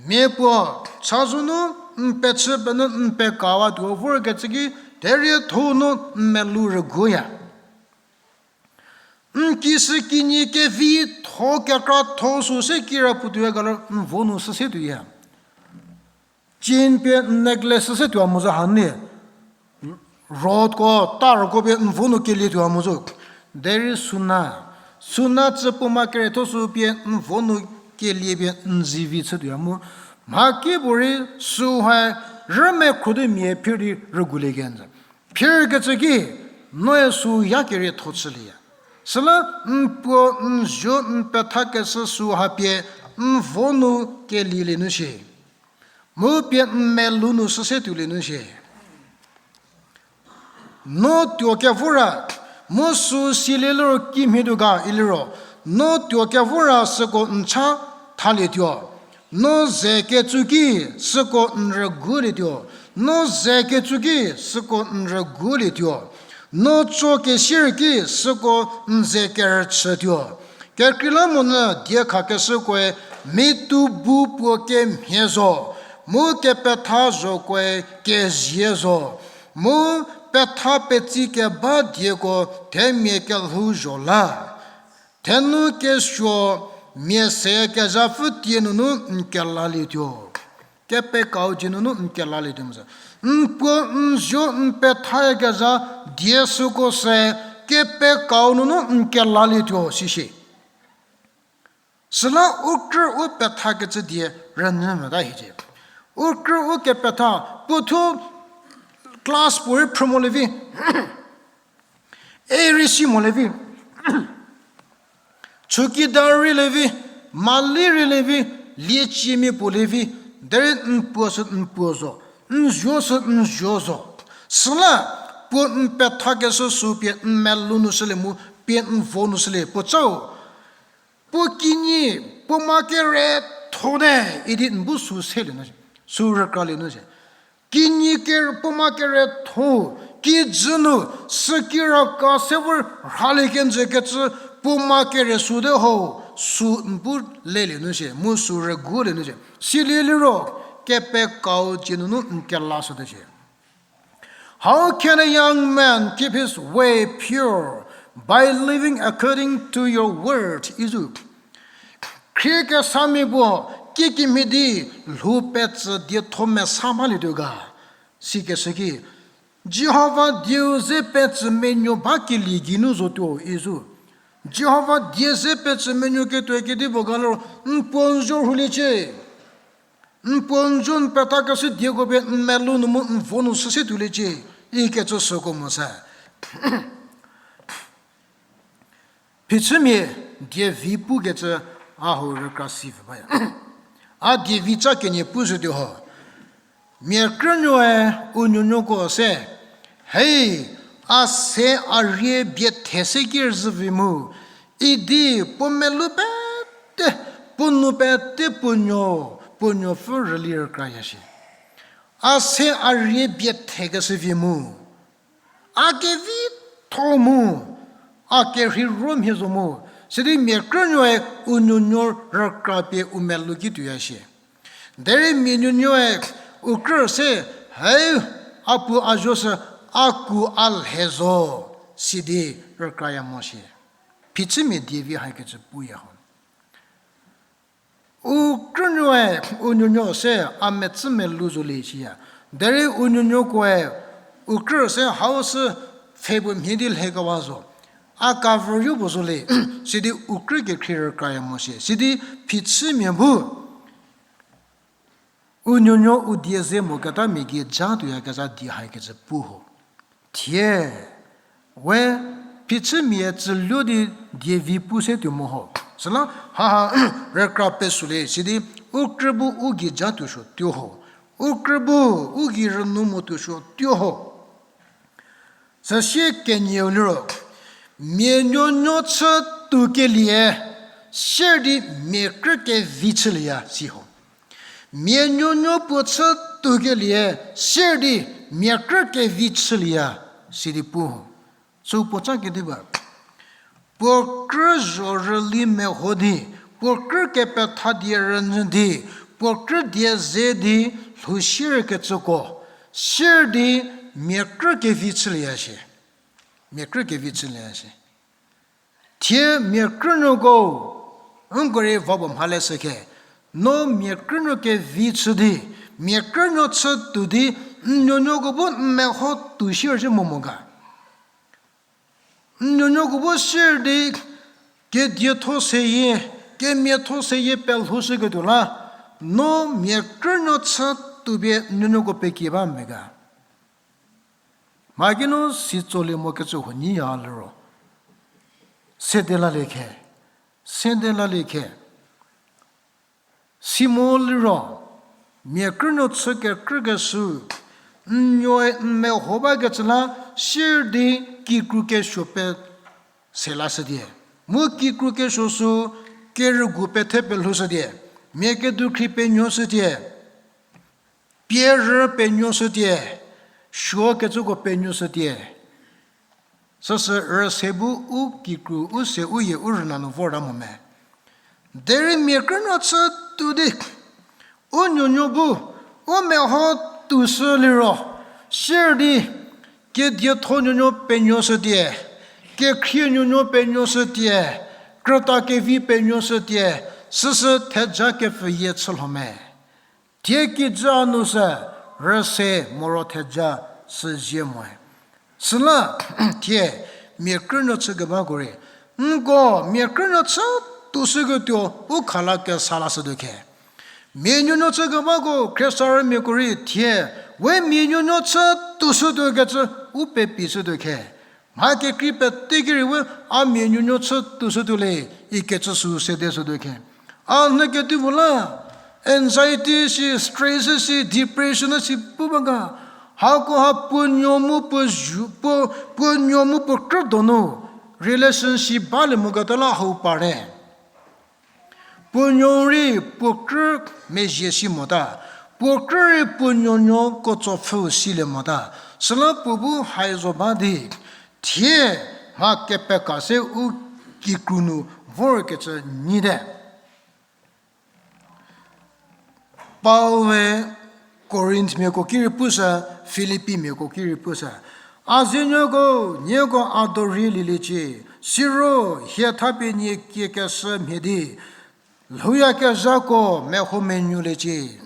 Mia puo chazou nu n pechü penyü n pekawa tuo vorkecü ki, therietho nu n melou rüguoya. N kisü kinyi kevitho kekratho sü se kirapuo tuoe galo n vo nu shüse tuoya. Chain pie n necklace shüse tuo mo zo hanie. Rodko, tarko pie n vo nu kelie tuo mo zo. Derei suna, suna cü puoma keretho sü pie n vo nu kelie pie n zivi chü tuoya mu. Mhakipuorei süha rümekhro di mia phir di rügulie kenjü. Phirkecü ki, noe sü ya kerietho chülieya. Süla n puo n zuo n pethakeshü süha pie n vo nu kelielie nu shie. Mu pie n melou nu shüse tuolie nu shie. No tuo kevora, mu sü silie liro kimhie tuo ga iliro, no tuo kevora süko n cha thalietuo. No ze kecü ki süko n rüguolietuo. No ze kecü ki süko n rüguolietuo. No tso kesier ki süko n ze kerüchütuo. Kekreilamonyü diekhakeshükoe mitu bu puo kemhie zo, mu kepetha zhokoe kezie zo, mu petha petsi keba dieko themia kelhou zho la. Thenu kesuo mia se kezhapfü tie nunu n kelalietuo. Kepekau dzie nunu n kelalietuo mo sü. N puo n zuo n pethayakezha die süko se kepekau nunu n kelalietuo, sishie. Süla u krü u pethakecü die rünyü mota hiecie. U krü u kepetha, puo thuo class puorei phrü molie vi, ei rei si molie vi, chokidar rei lie vi, mali rei lie vi, lieciemia puo lie vi, derei n puo sü n puo zo, n zuo sü n zuo zo. Süla puo n pethakeshü sü pie n melou nu shülie mu pie n vo nu shülie puo cau. Puo kinyi, puo ma keretho ne, idi n bu sü selie nu shie, sü rükralie nu shie. Kinyi ke, puo ma keretho, kijü nu, sükiraka se vo rhalie kenjü kecü, puo ma kere süte ho, sü n bu lelie nu shie, mu sü rüguolie nu shie. Silie liro, kepekau dzie nunu n kelashüte shie. How can a young man keep his way pure? By living according to your word, izu. Khrie kesamia puo, kikimhie di lhou petsü dietho mesa balietuo ga, sikeshü ki, Jihova dieu ze petsü menuo ba kelie geinu zotuo izu. Jihova die ze petsü menuo ketuo kedipuo ga liro, n puo n zuo rhuliecie. N puo n zuo n pethakeshü dieko pie n melou nu mu n vo nu shüse tuoliecie, ikecü süko mo se. Phichümia dievi pukecü a hau rükra si pfü baya. A dievi ca kenie pushütuo ho. Mia krünuoe u nuonuoko se, hei, a se a rie bie the se ki rüzhüvi mu, idi puo melou pete, puo nou pete puo nuo, puo nuopfü rüli rükraya shie. A se a rie bie thekeshü vi mu, a kevitho mu, a kerhei ruomhie zo mu, sidi mia krünuoe u nuonuo rükra pie u melou ki tuoya shie. Derei mia nuonuoe u krü se, hei, a puo a zuo sü, a ku a lhe zo, sidi rükraya mo shie. Phichümia dievi hakecü puya ho. U krünuoe u nuonuo se a metsü melou zolie shiya. Derei u nuonuokoe u krü se hau sü pfhe puo mhie di lhekewa zo, a cover yo puo zolie, sidi u krü kekhrie rükraya mo shie. Sidi phichümia bu u nuonuo u die ze moketamia gei ja tuoyakezha die hakecü pu ho. Thie, we, phichümia tsüluo di dievi pu se tuo mo ho. Süla haha rükra pesülie sidi, u krü bu u gei ja tuo suo tuo ho. U krü bu u gei rünu mo tuo suo tuo ho. Süsie kenieu liro, mia nuonuo chü tuokelie, sier di mia krü kevi chülieya si ho. Mia nuonuo puo chü tuokelie, sier di mia krü kevi chülieya sidi pu ho. Sü puo cha kediba. Puo krü zho rüli meho di, puo krü kepetha die rünyü di, puo krü die ze di lhou sierkecüko, sier di mia krü kevi chülieya shie. Mia krü kevi chülieya shie. Thie mia krünuoko, nko rei va puo mhale shükhe, no mia krünuo kevi chü di, mia krünuo chü tuo di, n nuonuoko bu n meho tuo sier zhie mo mo ga. N nuonuoko bu sier di, kedietho seyie, kemiatho seyie pelhoushüketuo la, no mia krünuo chü tuo pie n nuonuoko pekie ba me ga. Mha kinu si tsolie mokecü huo nyiya liro, sede lalie khe, sede lalie khe. Si mo liro, mia krünuo chü kekrükeshü, n nuoe n meho bakecü la, sier di kikru kesuo pe se lashütie. Mu kikru kesuo sü kerügu pethe pelhoushütie. Mia kedukhri penuoshütie. Pierü penuoshütie. Suokecüko penuoshütie. Süsü rüse bu u kikru, u se, u yie, u rüna nu vorta mo me. Derei mia krünuo chü tuo di, u nuonuo bu u meho tuoshü liro, sier di kedietho nuonuo penuoshütie, kekhrie nuonuo penuoshütie, krüta kevi penuoshütie, süsü theja kepfü yie chü lho me. Thie kijü nu sü rüse moro theja süzie moe. Süla thie mia krünuo chü kebako rei, nko mia krünuo chü tuoshüketuo u khala kesa lashütuo khe. Mia nuonuo chü kebako Khrista rümiako rei thie, we mia nuonuo chü tuoshütuo kecü u pepi shütuo khe. Mha kekrei pete ki rei we a mia nuonuo chü tuoshütuo le, ikecü sü sede shütuo khe. A nyü kedipuo la, anxiety si, stress si, depression si pu ba ga. Hakoha puo nuo mu puo zu, puo, puo nuo mu puo krü donu relationship balie moketa la hau parte. Puo nuo rei puo krü mezhie si mota, puo krü rei puo nuonuoko tsopfhüu silie mota, süla puo bu hai zo ba di, thie mha kepeka se u kikru nu vorkecü nyite. Paul-e Korinthmiako ki rei pushü, Filippimiako ki rei pushü. A zenuoko, nieko a dorei lieliecie, siro hie thapie nie kiekeshü mhie di lhouyakezhako meho menuoliecie.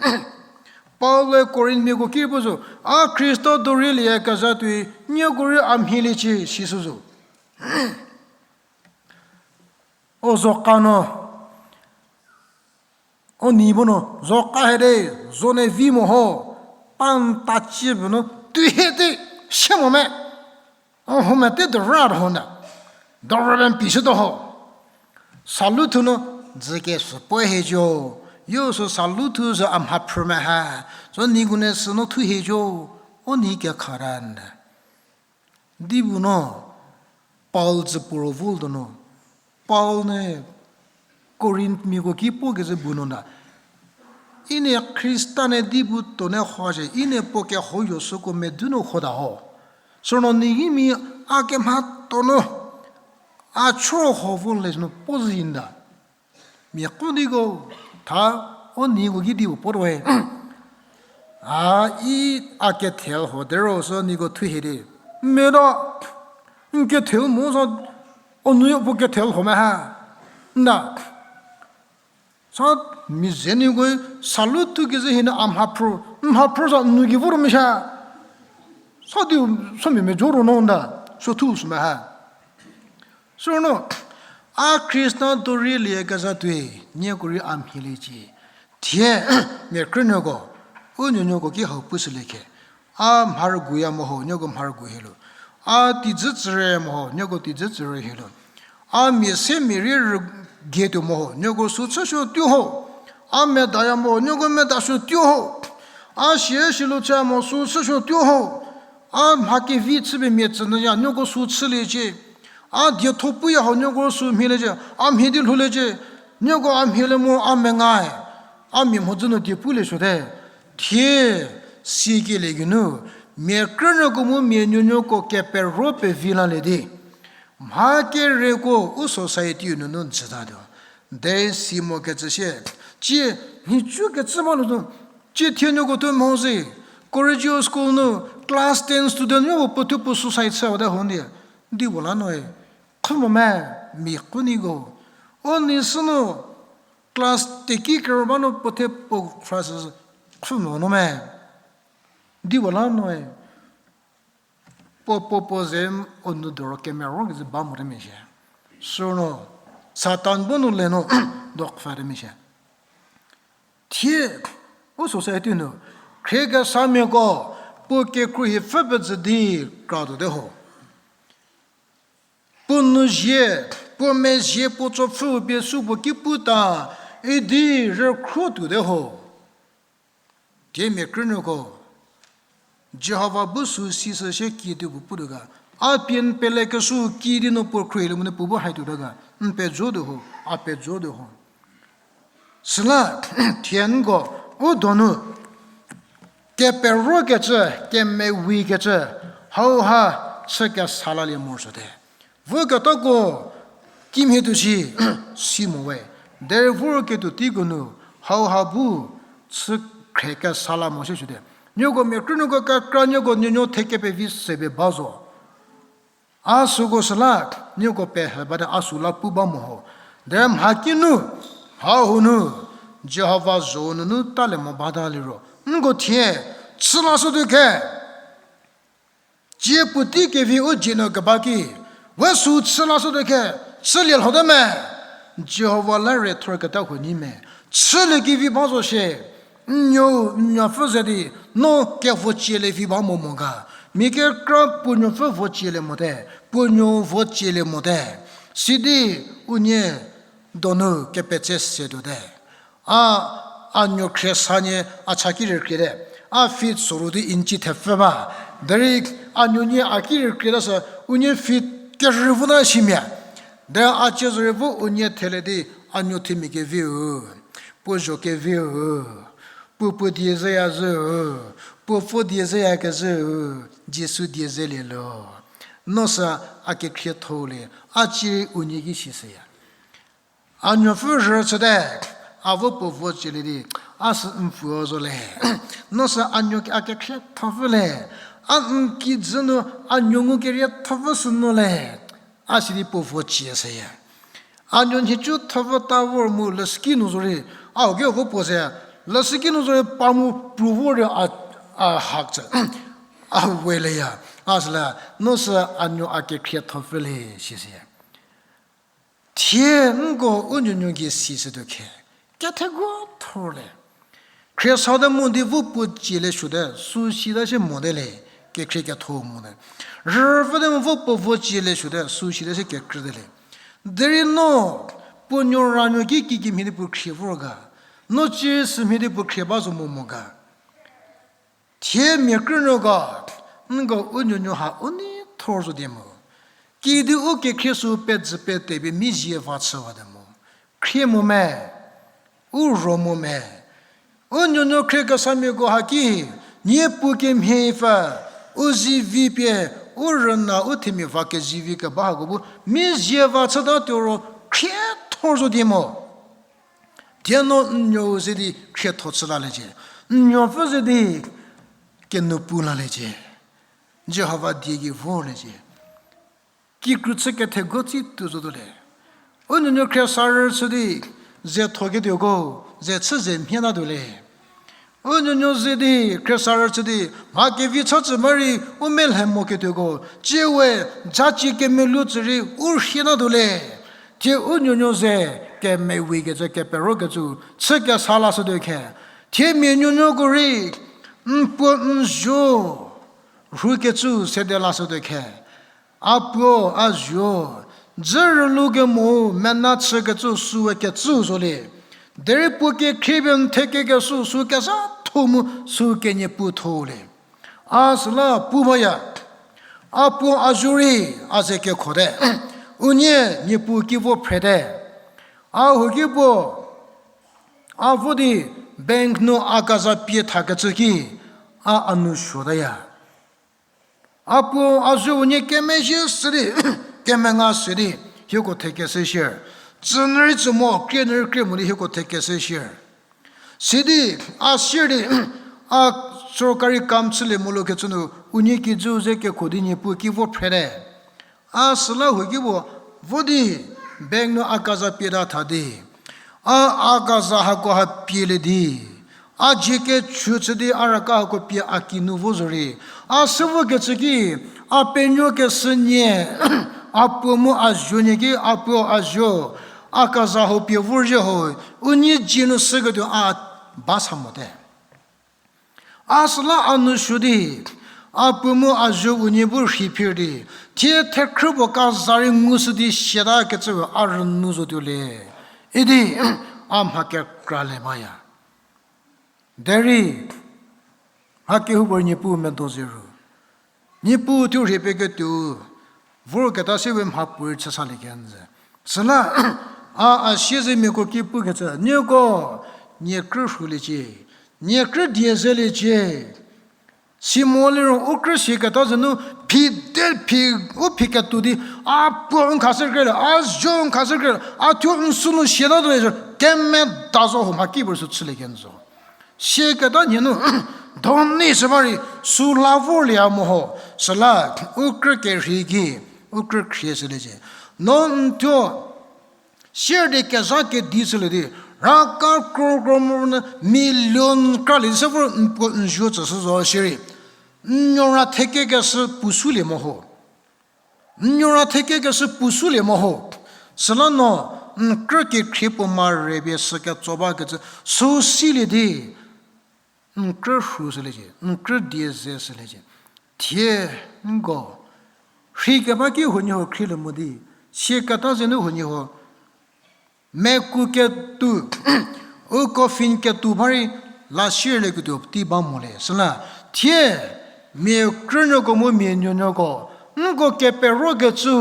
Paul-e Korinthmiako ki rei pu zo, a Khrista dorei lieyakezha tuoi, nieko rei a mhieliecie, sishü zo. O zoka no, o ni bu no, zoka hede, zo ne vi mo ho, pa n ta chie bu no, tuo hie di, sie mo me. O ho me te dora ho na, dora ben pi shütuo ho. Salute no, dzü kesü puo hie jo, yo sü salute sü a mhaphrü me ha, zo ni gu ne sü no thu hie jo, o ni kekha ra nde. Dibu no, Paul dzü puo ro vul do no, Paul ne Korinthmiako ki puo kezü bu no na, I ne Khrista ne dibu to ne ho zhie, I ne puo keho yo süko medu no hota ho. Sü no nigimi a kemha to no, a chü ho vo le no puo zhü nda. Mia ko diko, tha, o niko ki di puo puo we. A, I a kethel ho dero sü niko thu hie di. Meta, n kethel mo sa, o nu yo puo kethel ho me ha. Nda. Sa mi ze niko salute thu kezü hie na a mhaphrü, mhaphrü sa nu ki vo ro me sha. Sa di, sa mi me jo ro no nda, sü thu sü me ha. Sü no, a Khrista dorei lieyakezha tuoi, nieko rei a mhieliecie. Thie, mia krünuoko, u nuonuoko ki hau pushülie khe. A mharüguya mo ho, nieko mharügu hie lo. A tijü tsüre mo ho, nieko tijü tsüre hilo. A mia se mia rie rügei tuo mo ho, nieko sü chüsuo tuo ho. A medaya mo ho, nieko medasuo tuo ho. A sie silu chü mo sü chüsuo tuo ho. A mha kevi chüpie mia tsü nyüya, nieko sü chüliecie. A dietho puya ho, nieko sü mhieliecie. A mhie di lhouliecie. Nieko a mhielie mo a mengae. A mia mhodzü nu die pulie suote. Thie, sikelie geinu, mia krünuoko mu mia nuonuoko kepero pevi lalie di mha kereko u society nunu jütatuo. De si mokecü sie, cie, nhicu kecü ba nu zo, cie thienuoko tuo mo ze, Correggio School nu class ten student yopuo puothuo puo suicide chüwate ho ndie, di puo la noe, khu mo me, mi khu niko, u nei sü nu class teki kero ba nu puothe puo khra sü khu mo no me, di puo la noe, puo puo puo ze u nou doro kemero kezü ba mote mishie. Sü no, Satan bu nu le no, dokfate mishie. Thie, u society nu, khriekesamiako, puo kekru hi pfü pezü di kratuote ho. Puo nu zie, puo mezie, puo tsopfhü pie sü puo ki puta, idi rükhro tuote ho. Thie mia krünuoko, Jihova bu sü si sü sie kidi puo putuo ga. A pie n pelekeshü kidi nu puo khruohilie mo ne puo bu hai tuota ga. N pejotuo ho, a pejotuo ho. Süla, thie nko, u donu, keperokecü, kemewikecü, hauha chü kesa lalie morosuote. Voketako kimhie tuo shi, si mo we. Derei vorketuo teiko nu, hauha bu chü khriekesa la mo shie suote. Nieko mia krünuoko kekra nieko nuonuo thekepevi se pie ba zo. A süko süla, nieko pehe bate a sü la pu ba mo ho. Derei mhakinu, hau nu, Jihova zho nunu talie mo bata liro. Nko thie, chü lashütuo khe. Tsie puotei kevi u dzie nu keba ki, we sü chü lashütuo khe, chülie lhote me. Jihova la re thorketa huo nyi me. Chülie kevi ba zo shie, n nuo, n nuopfü ze di, no kevo cielie vi ba mo mo ga. Mia kekra puo nuopfü vo cielie mote, puo nuo vo cielie mote. Sidi unie donu kepetse se tuote. A, a nuo khriesanyü a cha ki rükriete. A feet soru di inch thepfü ba. Derei a nuonie a ki rükrieta sü, unie feet kerü vota shimia. Derei a cie zorei vo unie thele di a nuo themia keviu, puo zho keviu, puo puo die zeya zhüu, puo pfü die zeyakezhüu, Jisu die zelie lo. No sü a kekhrietho le, a cie unie ki si süya. A nuopfü rüchüte, a vo puo vo cielie di, a sü n pfuo zo le. No sü a nuo a kekhriethopfü le, a n kijü nu a nuo ngukeriethopfü sü no le, a sidi puo vo cie seya. A nuo nhicuthopfü ta vor mu leshüki nu zorei, a hoke vo puo se, leshüki nu zorei pa mu pru vor di a, a hak tsü, a we leya, a süla, no sü a nuo a kekhriethopfü le, si seya. Thie nko u nuonuo gei si sütuo khe, kethegu thor le. Khriesate mu di vo puo cielie suote, sü sita shie mote le, kekhrie ketho mote. Rüpfü te mu vo puo vo cielie suote, sü sita shie kekrüte le. Derei no, puo nuo ra nuo ki kikimhie di puo khrie vor ga. No cie sümhie di puo khrie ba zo mo mo ga. Thie mia krünuoko, nko u nuonuo ha u nei thor zo die mo. Kidi u kekhrie sü pedzü pete pie mi zie va chüwate mo. Khrie mo me, u ro mo me. U nuonuo khriekesamiako haki, nie puo kemhie pfü, u zivi pie, u rüna u themia va kezivi keba hako bu mi zie va chütatuo ro khrie thor zo die mo. Thie no n nuou ze di khrietho chü laliecie. N nuopfü ze di kenou pu laliecie. Jihova die gei vorliecie. Kikru chü kethegu tsi tuo zotuo le. U nuonuo khriesarü chü di ze tho ketuoko, ze chü ze mhie tatuo le. U nuonuo ze di khriesarü chü di mha kevi cha cü ba rei u melhe mo ketuoko, tsie we, jacie kemelu tsü rei u rhie tatuo le. Thie u nuonuo ze kemewi kecü keperokecü chü kesa lashütuo khe. Thie mia nuonuoko rei n puo n zuo rhu kecü sede lashütuo khe. A puo, a zuo, dzü rülu kemo mena chükecü süu kecü zolie. Derei puo kekhrie pie n thekekeshü süu kezhatho mu süu kenie puo tholie. A süla pu baya. A puo a zuo rei a ze kekhote. Unie Niepuu ki vo phrete. A huoki puo, a vo di bank nu a kaza pie thakecü ki, a a nou suotaya. A puo a zuo unie kemezhie se di, kemenga se di, hieko thekeshü shier. Tsünyü rei tsü mo, krie nyü rei krie mo di hieko thekeshü shier. Sidi, a sier di, a sorkari kam chülie moluo kecü nu, unie kijüu ze kekho di Niepuu ki vo phrete. A süla huoki puo, vo di, bank nu a kaza pie ta tha di. A, a kaza hako ha pielie di. A dzie kechü chü di a raka hako pie a kinu vo zorei. A sü vokecü ki, a penuokeshü nie, a puo mu a zuo nie ki, a puo a zuo, a kaza hau pie vorzhie ho, unie dzie nu süketuo a ba sa mote. A süla a nou suo di, a puo mu a zuo unie bu rhi phir di, thie thekhrü puo kaza rei ngushü di siata kecü a rünu zotuolie, idi a mha kekra le baya. Derei, mha kehoupuorei Niepuu medo ze ru. Niepuu thuo rhie pie ketuo, vorketa se we mhapuorei chü salie kenjü. Süla, a, a siezemiako ki pukecü, nieko, nie krü rhuliecie, nie krü die zeliecie. Si mo liro u krü sieketa zenu phi de phi, u phi ketuo di, a puo n khashü kre le, a zuo n khashü kre le, a thuo n sünu siata tuo le zo, kemeda zo ho mhakipuorei sü chülie kenjü. Sieketa nhie nu, doni sü ba rei, süla vorlie a mo ho, süla, u krü kerhei ki, u krü khrie shüliecie. No n thuo, sier di kezha kedi shülie di, raka kro kro mo nu million kralie se vor n puo n zuo tsüshü zo shierei. N nuora thekekeshü puo sulie mo ho. N nuora thekekeshü puo sulie mo ho. Süla no, n krü kekhrie puo ma re pie sü ketso bakecü, sü silie di, n krü rhu shüliecie, n krü die ze shüliecie. Thie, nko, rhi keba ki huoniehuo khrielie mo di, sieketa zenu huoniehuo, meku ketuo, u coffin ketuo ba rei, la sierlie ketuo tei ba mo le. Süla, thie, mia krünuoko mu mia nuonuoko, nko keperokecü,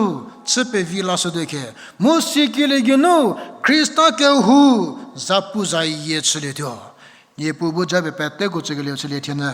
chü pevi lashütuo khe, mu sikelie geinu, Khrista kehou, zapuzayie chülietuo. Niepuu bu japie peteko tsükelieu chülie thie nyü.